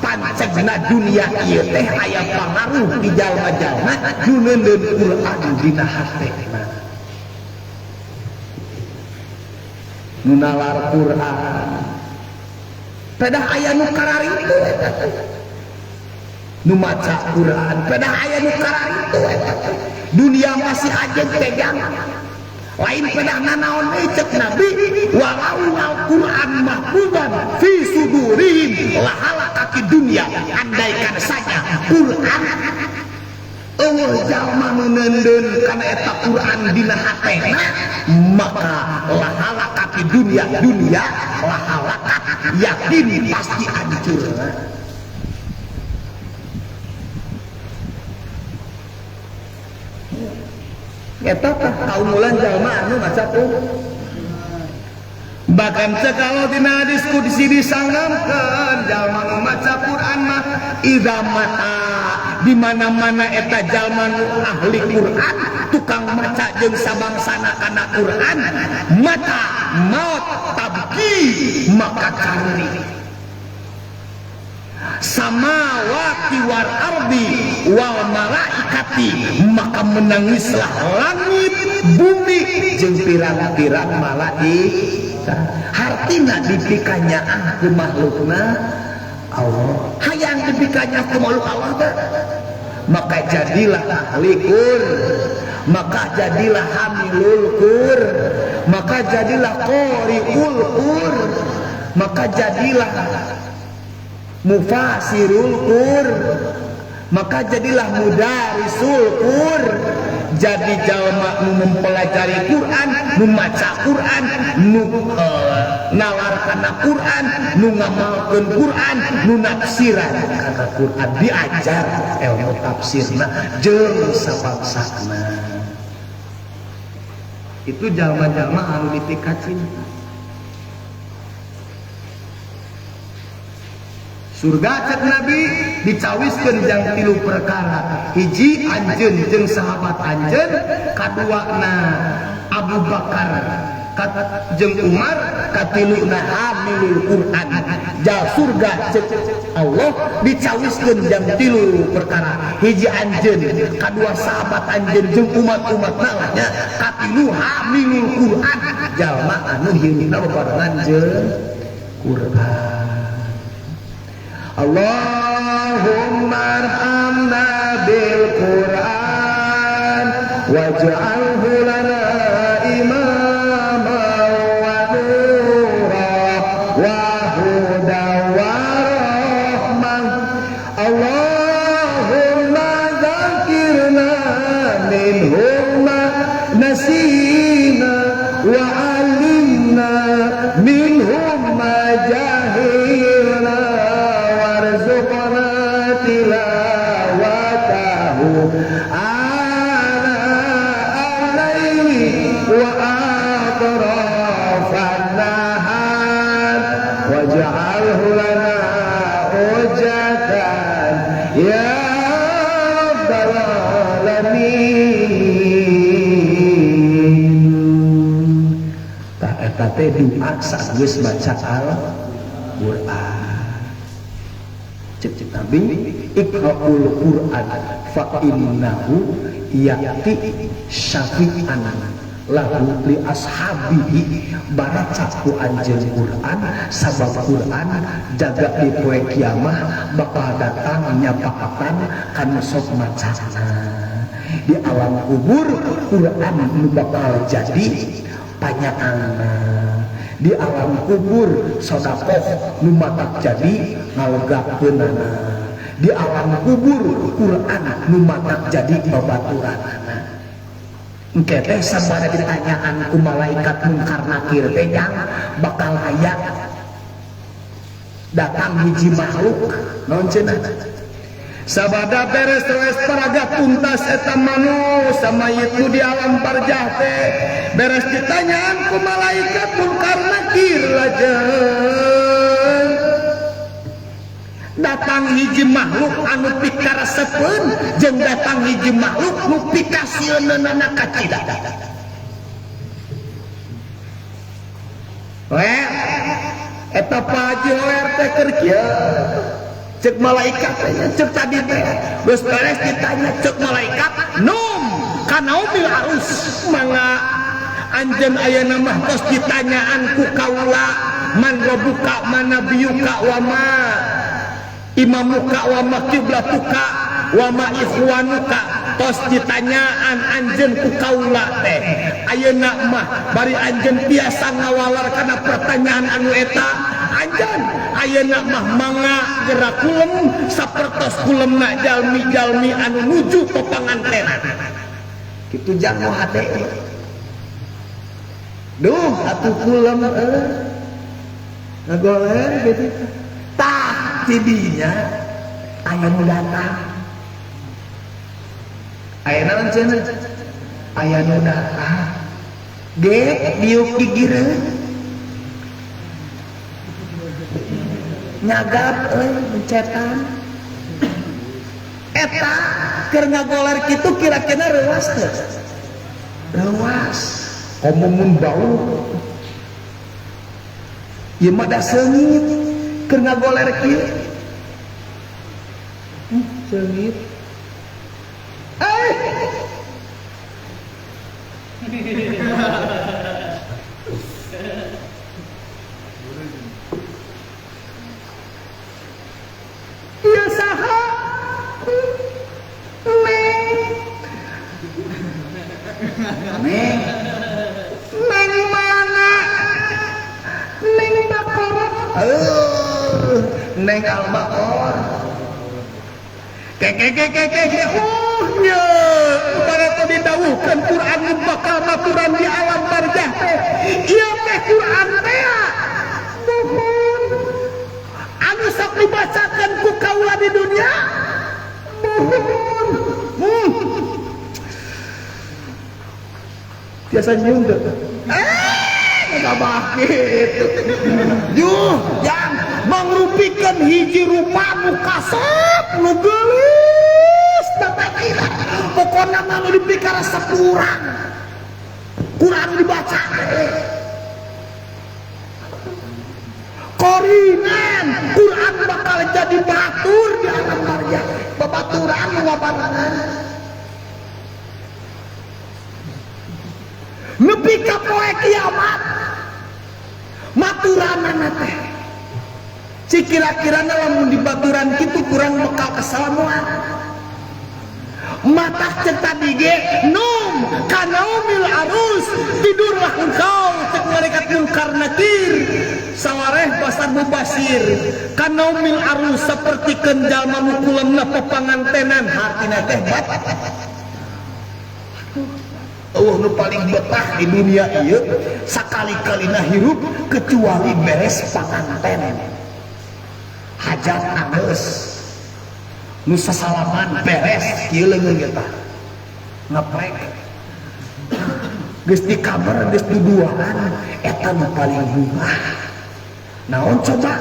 pancegna dunia ieu teh aya pangaruh di jalma-jalma nu neundeun Quran dina hatena. Nu nalar Quran, Pedah aya nu kararitu eta teh. Nu maca Quran, pedah aya nu kararitu eta teh. Dunia masih aja pegang. Lain pedah nanaon deui cek Nabi, walau Al-Qur'an mahfudzan fi sudurihim lahalakati dunia. Andaikan saja Quran eueuh jalma nu neundeun kana eta Quran dina hatena, maka lahalakati dunia, dunia lahalakat yakin pasti hancur. Eta tah kaumulan jalma anu maca Quran. Bahkan cekalo dina hadis qudsi disanggamkeun jalma nu maca Quran mah idza mata, di mana-mana eta jalma nu ahli Quran, tukang maca jeung sabangsana kana Quran, mata maut tabki maka caruri samawati wal ardi wal malaikati, maka menangislah langit bumi jeung pirang-pirang malaikat. Hartina dipikanyaah ku makhlukna Allah, hayang dipikanyaah ku makhluk Allah teh, maka jadilah ahli Qur, maka jadilah hamilul Qur, maka jadilah qariul Qur, maka jadilah mufasirul Qur, maka jadilah mudarisul Qur. Jadi jalma nu mempelajari Quran, nu maca Quran, nu nalar kana Quran, nu ngamalkeun Quran, nu nafsiran kana Quran, diajar ilmu tafsirna jeung sabangsana. Itu jalma-jalma anu dipikacinta. Surga cek Nabi dicawiskeun jang tilu perkara. Hiji anjeun jeung sahabat anjeun, kaduana Abu Bakar jeung Umar, katiluna hamilul Quran. Jal surga cek Allah dicawiskeun jang tilu perkara. Hiji anjeun, kadua sahabat anjeun jeung umat-umatna lah nya, katilu hamilul Quran, jalma anu hirupna babarengan jeung Quran. Allahumma arhamna bil Quran waj'alhu lana imama wa nura wa huda wa rahmah. Allahumma dzakirna minhu ma nasina wa 'allimna minhu ma jahilna warzuqna tilawatahu ana al-laili wa atrafan nahar waj'alhu lana hujjatan ya rabbal alamin. Tah eta teh doa sageus baca Al-Qur'an. Cek Nabi, iqra'ul Qur'an fa innahu ya'ti syafi'an lahu li ashabihi. Baraca ku anjeun Qur'an, sabab Qur'an jaga di poe kiamah bakal datang nyapaatan kana sok macana. Di alam kubur Qur'an nu bakal jadi panyaangna. Di alam kubur sedekah nu matak jadi ngalegakeunana. Di alam kubur Quran nu matak jadi babaturanana. Engke teh sabada ditanyaan ku malaikat mungkar nakir teh jang bakal aya datang hiji makhluk naon cenah. Sabada beres terus paraga tuntas eta manusia mayit nu di alam barjah teh beres ditanyaan ku malaikat mungkar nakir lajeng datang hiji makhluk anu pikaresepeun jeung datang hiji makhluk nu pikasieunana kacida. We eta Pak Haji Hoer teh keur kieu cek malaikat teh cek tadi teh geus beres ditanya cek malaikat num kanaumil arus mangga anjeun ayeuna mah tos ditanyaan ku kaula man rabbuka man nabiyuka wa ma imamuka wa ma qiblatuka wa ma ikhwanuka. Tos ditanyaan anjeun ku kaula teh ayeuna mah bari anjeun biasa ngawalar kana pertanyaan anu eta anjeun ayeuna mah mangga gerak kulem sapertos kulemna jalmi-jalmi anu nuju pepangantenan kitu jang nu hade. Duh atuh kulem ngagoler gitu tah tidinya aya nu datang. Aya naon cenah? Aya nu datang. Ge diuk gigireun. Nyagap euy mencetan. Eta keur ngagoler kitu kira-kira reuas teu? Reuas. Komo mun bau. Ieu mah da seungit keur ngagoler kieu. Seungit. Iya saha? Neng. Neng. Neng mana? Neng Bakor. Neng Al-Baqor. Kekekekekeke. Nya para tadi dawuhkeun Quran nu bakal maturan di alam barzah teh. Ieu teh Quran teh. Nuhun. Anu sok dibacakeun ku kaula di dunia. Nuhun. Biasa nyium teu? Ngabah kitu. Juh, jang mangrupikeun hiji rupa nu kasep nu geulis teh. Pokona mah nu dipikaresep ku urang. Quran dibaca teh. Korinan Quran bakal jadi batur di alam barzah. Babaturan nu ngabarengan. Nepi ka poe kiamat. Maturanana teh. Si kira-kirana lamun dibaturan kitu kurang bekal kesalamuan. Mata cek tadi ge num kanaumil arus, tidurlah engkau cek malaikat mungkar nakir sawareh basar mubasir kanaumil arus seperti kenjal manukulemna pepangantenan hartina teh bat. Allah nu paling betah di dunia ieu sakali-kalina hirup kecuali beres panganten hajat anggeus nu sasalaman beres kieu leungeun ge tah ngeprek geus di kamar geus duduaan eta nu paling bungah. Naon coba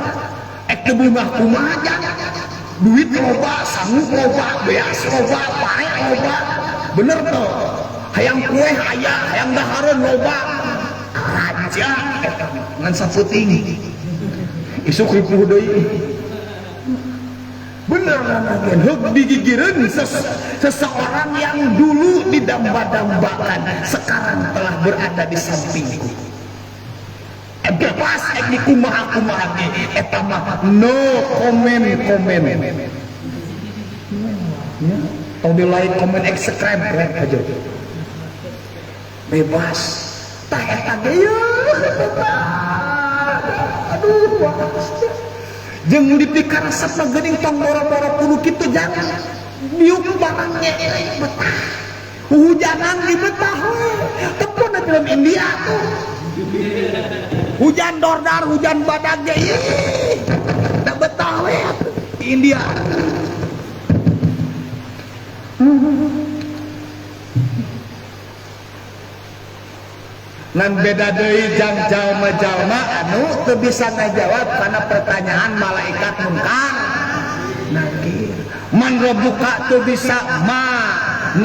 ek teu bungah kumaha jang duit loba sangu loba beas loba pare loba bener teu hayang kue aya hayang dahareun loba raja eta ngan saputing isuk ripuh deui. Bener kan heug digigireun seseorang yang dulu didamba-dambakan sekarang telah berada di sampingku. Bebas ek di kumaha-kumaha ge eta mah no comment komen. Ya, tong di like comment ek subscribe aja. Bebas. Tah eta ge aduh jeung dipikaresep mah geuning tong boro-boro kudu kitu jangan diuk barangnya betah hujanan di betah we tepun di film India tuh hujan dordar hujan badag ge ih da betah we di India. Ngan beda deui jang jalma-jalma anu teu bisa ngajawab kana pertanyaan malaikat mungkar nakir. Man rabbuka teu bisa ma,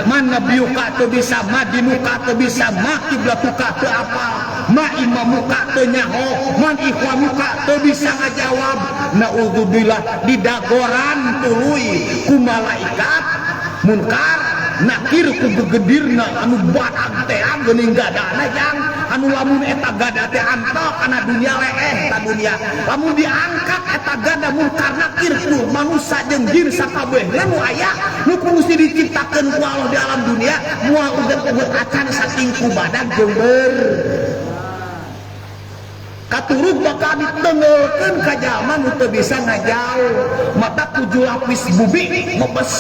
man nabiyuka teu bisa ma, dinuka teu bisa ma, kiblatuka teu apal, ma imamuka teu nyaho, man ikhwanuka teu bisa ngajawab. Naudzubillah didagoran tuluy ku malaikat munkar nakir ku gegedirna anu badag teh geuning gadana jang anu lamun eta gada teh antok kana dunia leeh ta dunia lamun diangkat eta gada munkar nakir ku manusia jeung jin sakabehna nu aya nu kungsi diciptakeun ku Allah di alam dunia moal uget-uget acan saking ku badag jeung ber katurug bakal ditengelkeun ka jalma nu teu bisa ngajauh mata 7 lapis bumi mebes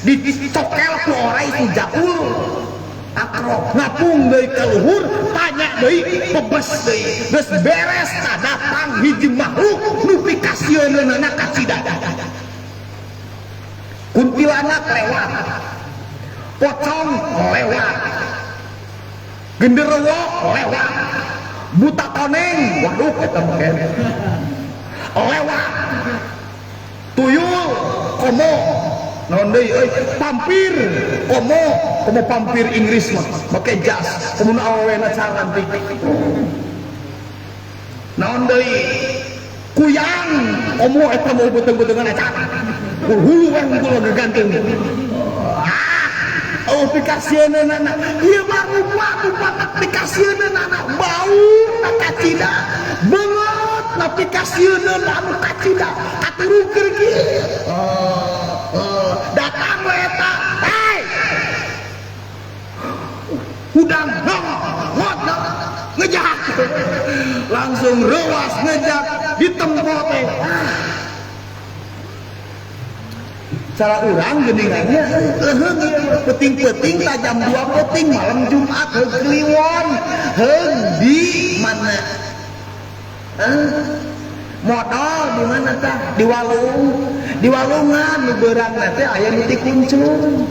dicokel ku orai sujaul akrok ngapung deui ka luhur tanya deui bebes deui geus beres tah datang hiji makhluk nu pikasieunana kacida kuntilanak lewat pocong lewat genderuwo lewat buta koneng waduh eta mah lewat tuyul komo naon deui euy pampir komo komo pampir Inggris mah make jas komo awewena carantik naon deui kuyang komo eta mah beuteung-beuteungan acan hulu we hungkul gegantung oh pikasieunana ieu mah rupa-rupa pikasieunana bau na kacida beungeut na pikasieunana anu kacida katurug keur kieu datang we eta hei hudang ngot ngejak langsung reuas ngejak ditempo teh cara urang geuningannya leuheung peuting-peuting ta jam 2 peuting malam Jumat heug kliwon heug di mana modal di mana tah di walung di walungan nu beurangna teh aya nu tikuncung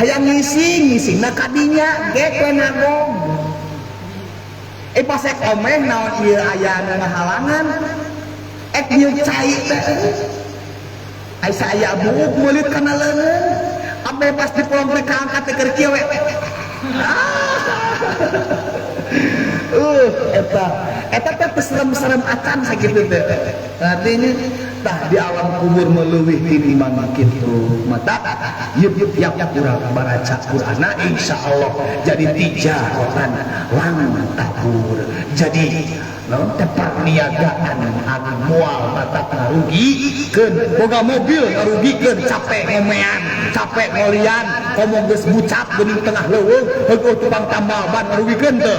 hayang ngising ngisingna kadinya gek we nagong pas ek omeh naon ieu aya nu ngahalangan ek nyeuk cai teh Aisyah aya buuk meulit kana leungeun abe pas dipolong teh kaangkat teh keur kieu we eta eta teh serem-serem acan sakitu teh artinya tah di alam kubur meleuwih tinimbang kitu mata yeup yap urang baraca Qur'ana insyaallah jadi tijaratan lang tabur jadi naon teh perniagaan anu moal mata ngarugikeun boga mobil ngarugikeun capek ngomean capek ngolian komo geus bucap geuning tengah leuweung heueuh tukang tambal ban ngarugikeun teu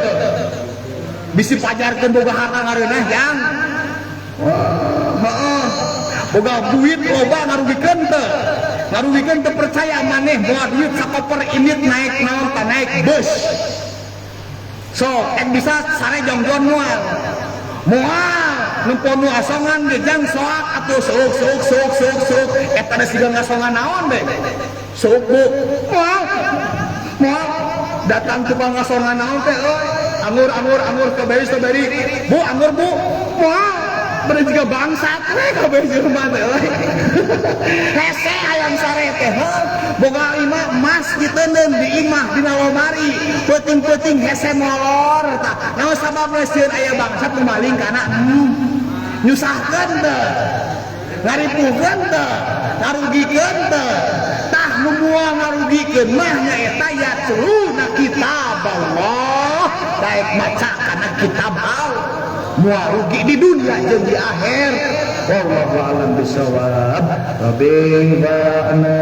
bisi pajarkeun boga harta ngareunah jang heeh boga duit loba ngarugikeun teu ngarugikeun teu percaya maneh moal duit sakoper indit naik naon tah naik bus sok ek bisa sare jongjon moal moal nempo nu asongan ge jang soak atuh sook sook sook sook sook eta teh siga ngasongan naon deh sook bu moal moal datang tukang ngasongan naon teh euy anggur anggur anggur strawberry strawberry bu anggur bu moal bener juga bangsat we kabeh jelema teh euy hese hayang sare teh boga imah emas diteundeun di imah dina lomari peuting-peuting hese molor tah naon sababna sieun aya bangsat nu maling kana nyusahkeun teh ngaripuhkeun teh ngarugikeun teh tah nu moal ngarugikeun mah nyaeta yatluna kitab Allah daek maca kana kitab Allah moal rugi di dunia jeung di akhir. Wallahu a'lam bishawab. Rabbi ba'na.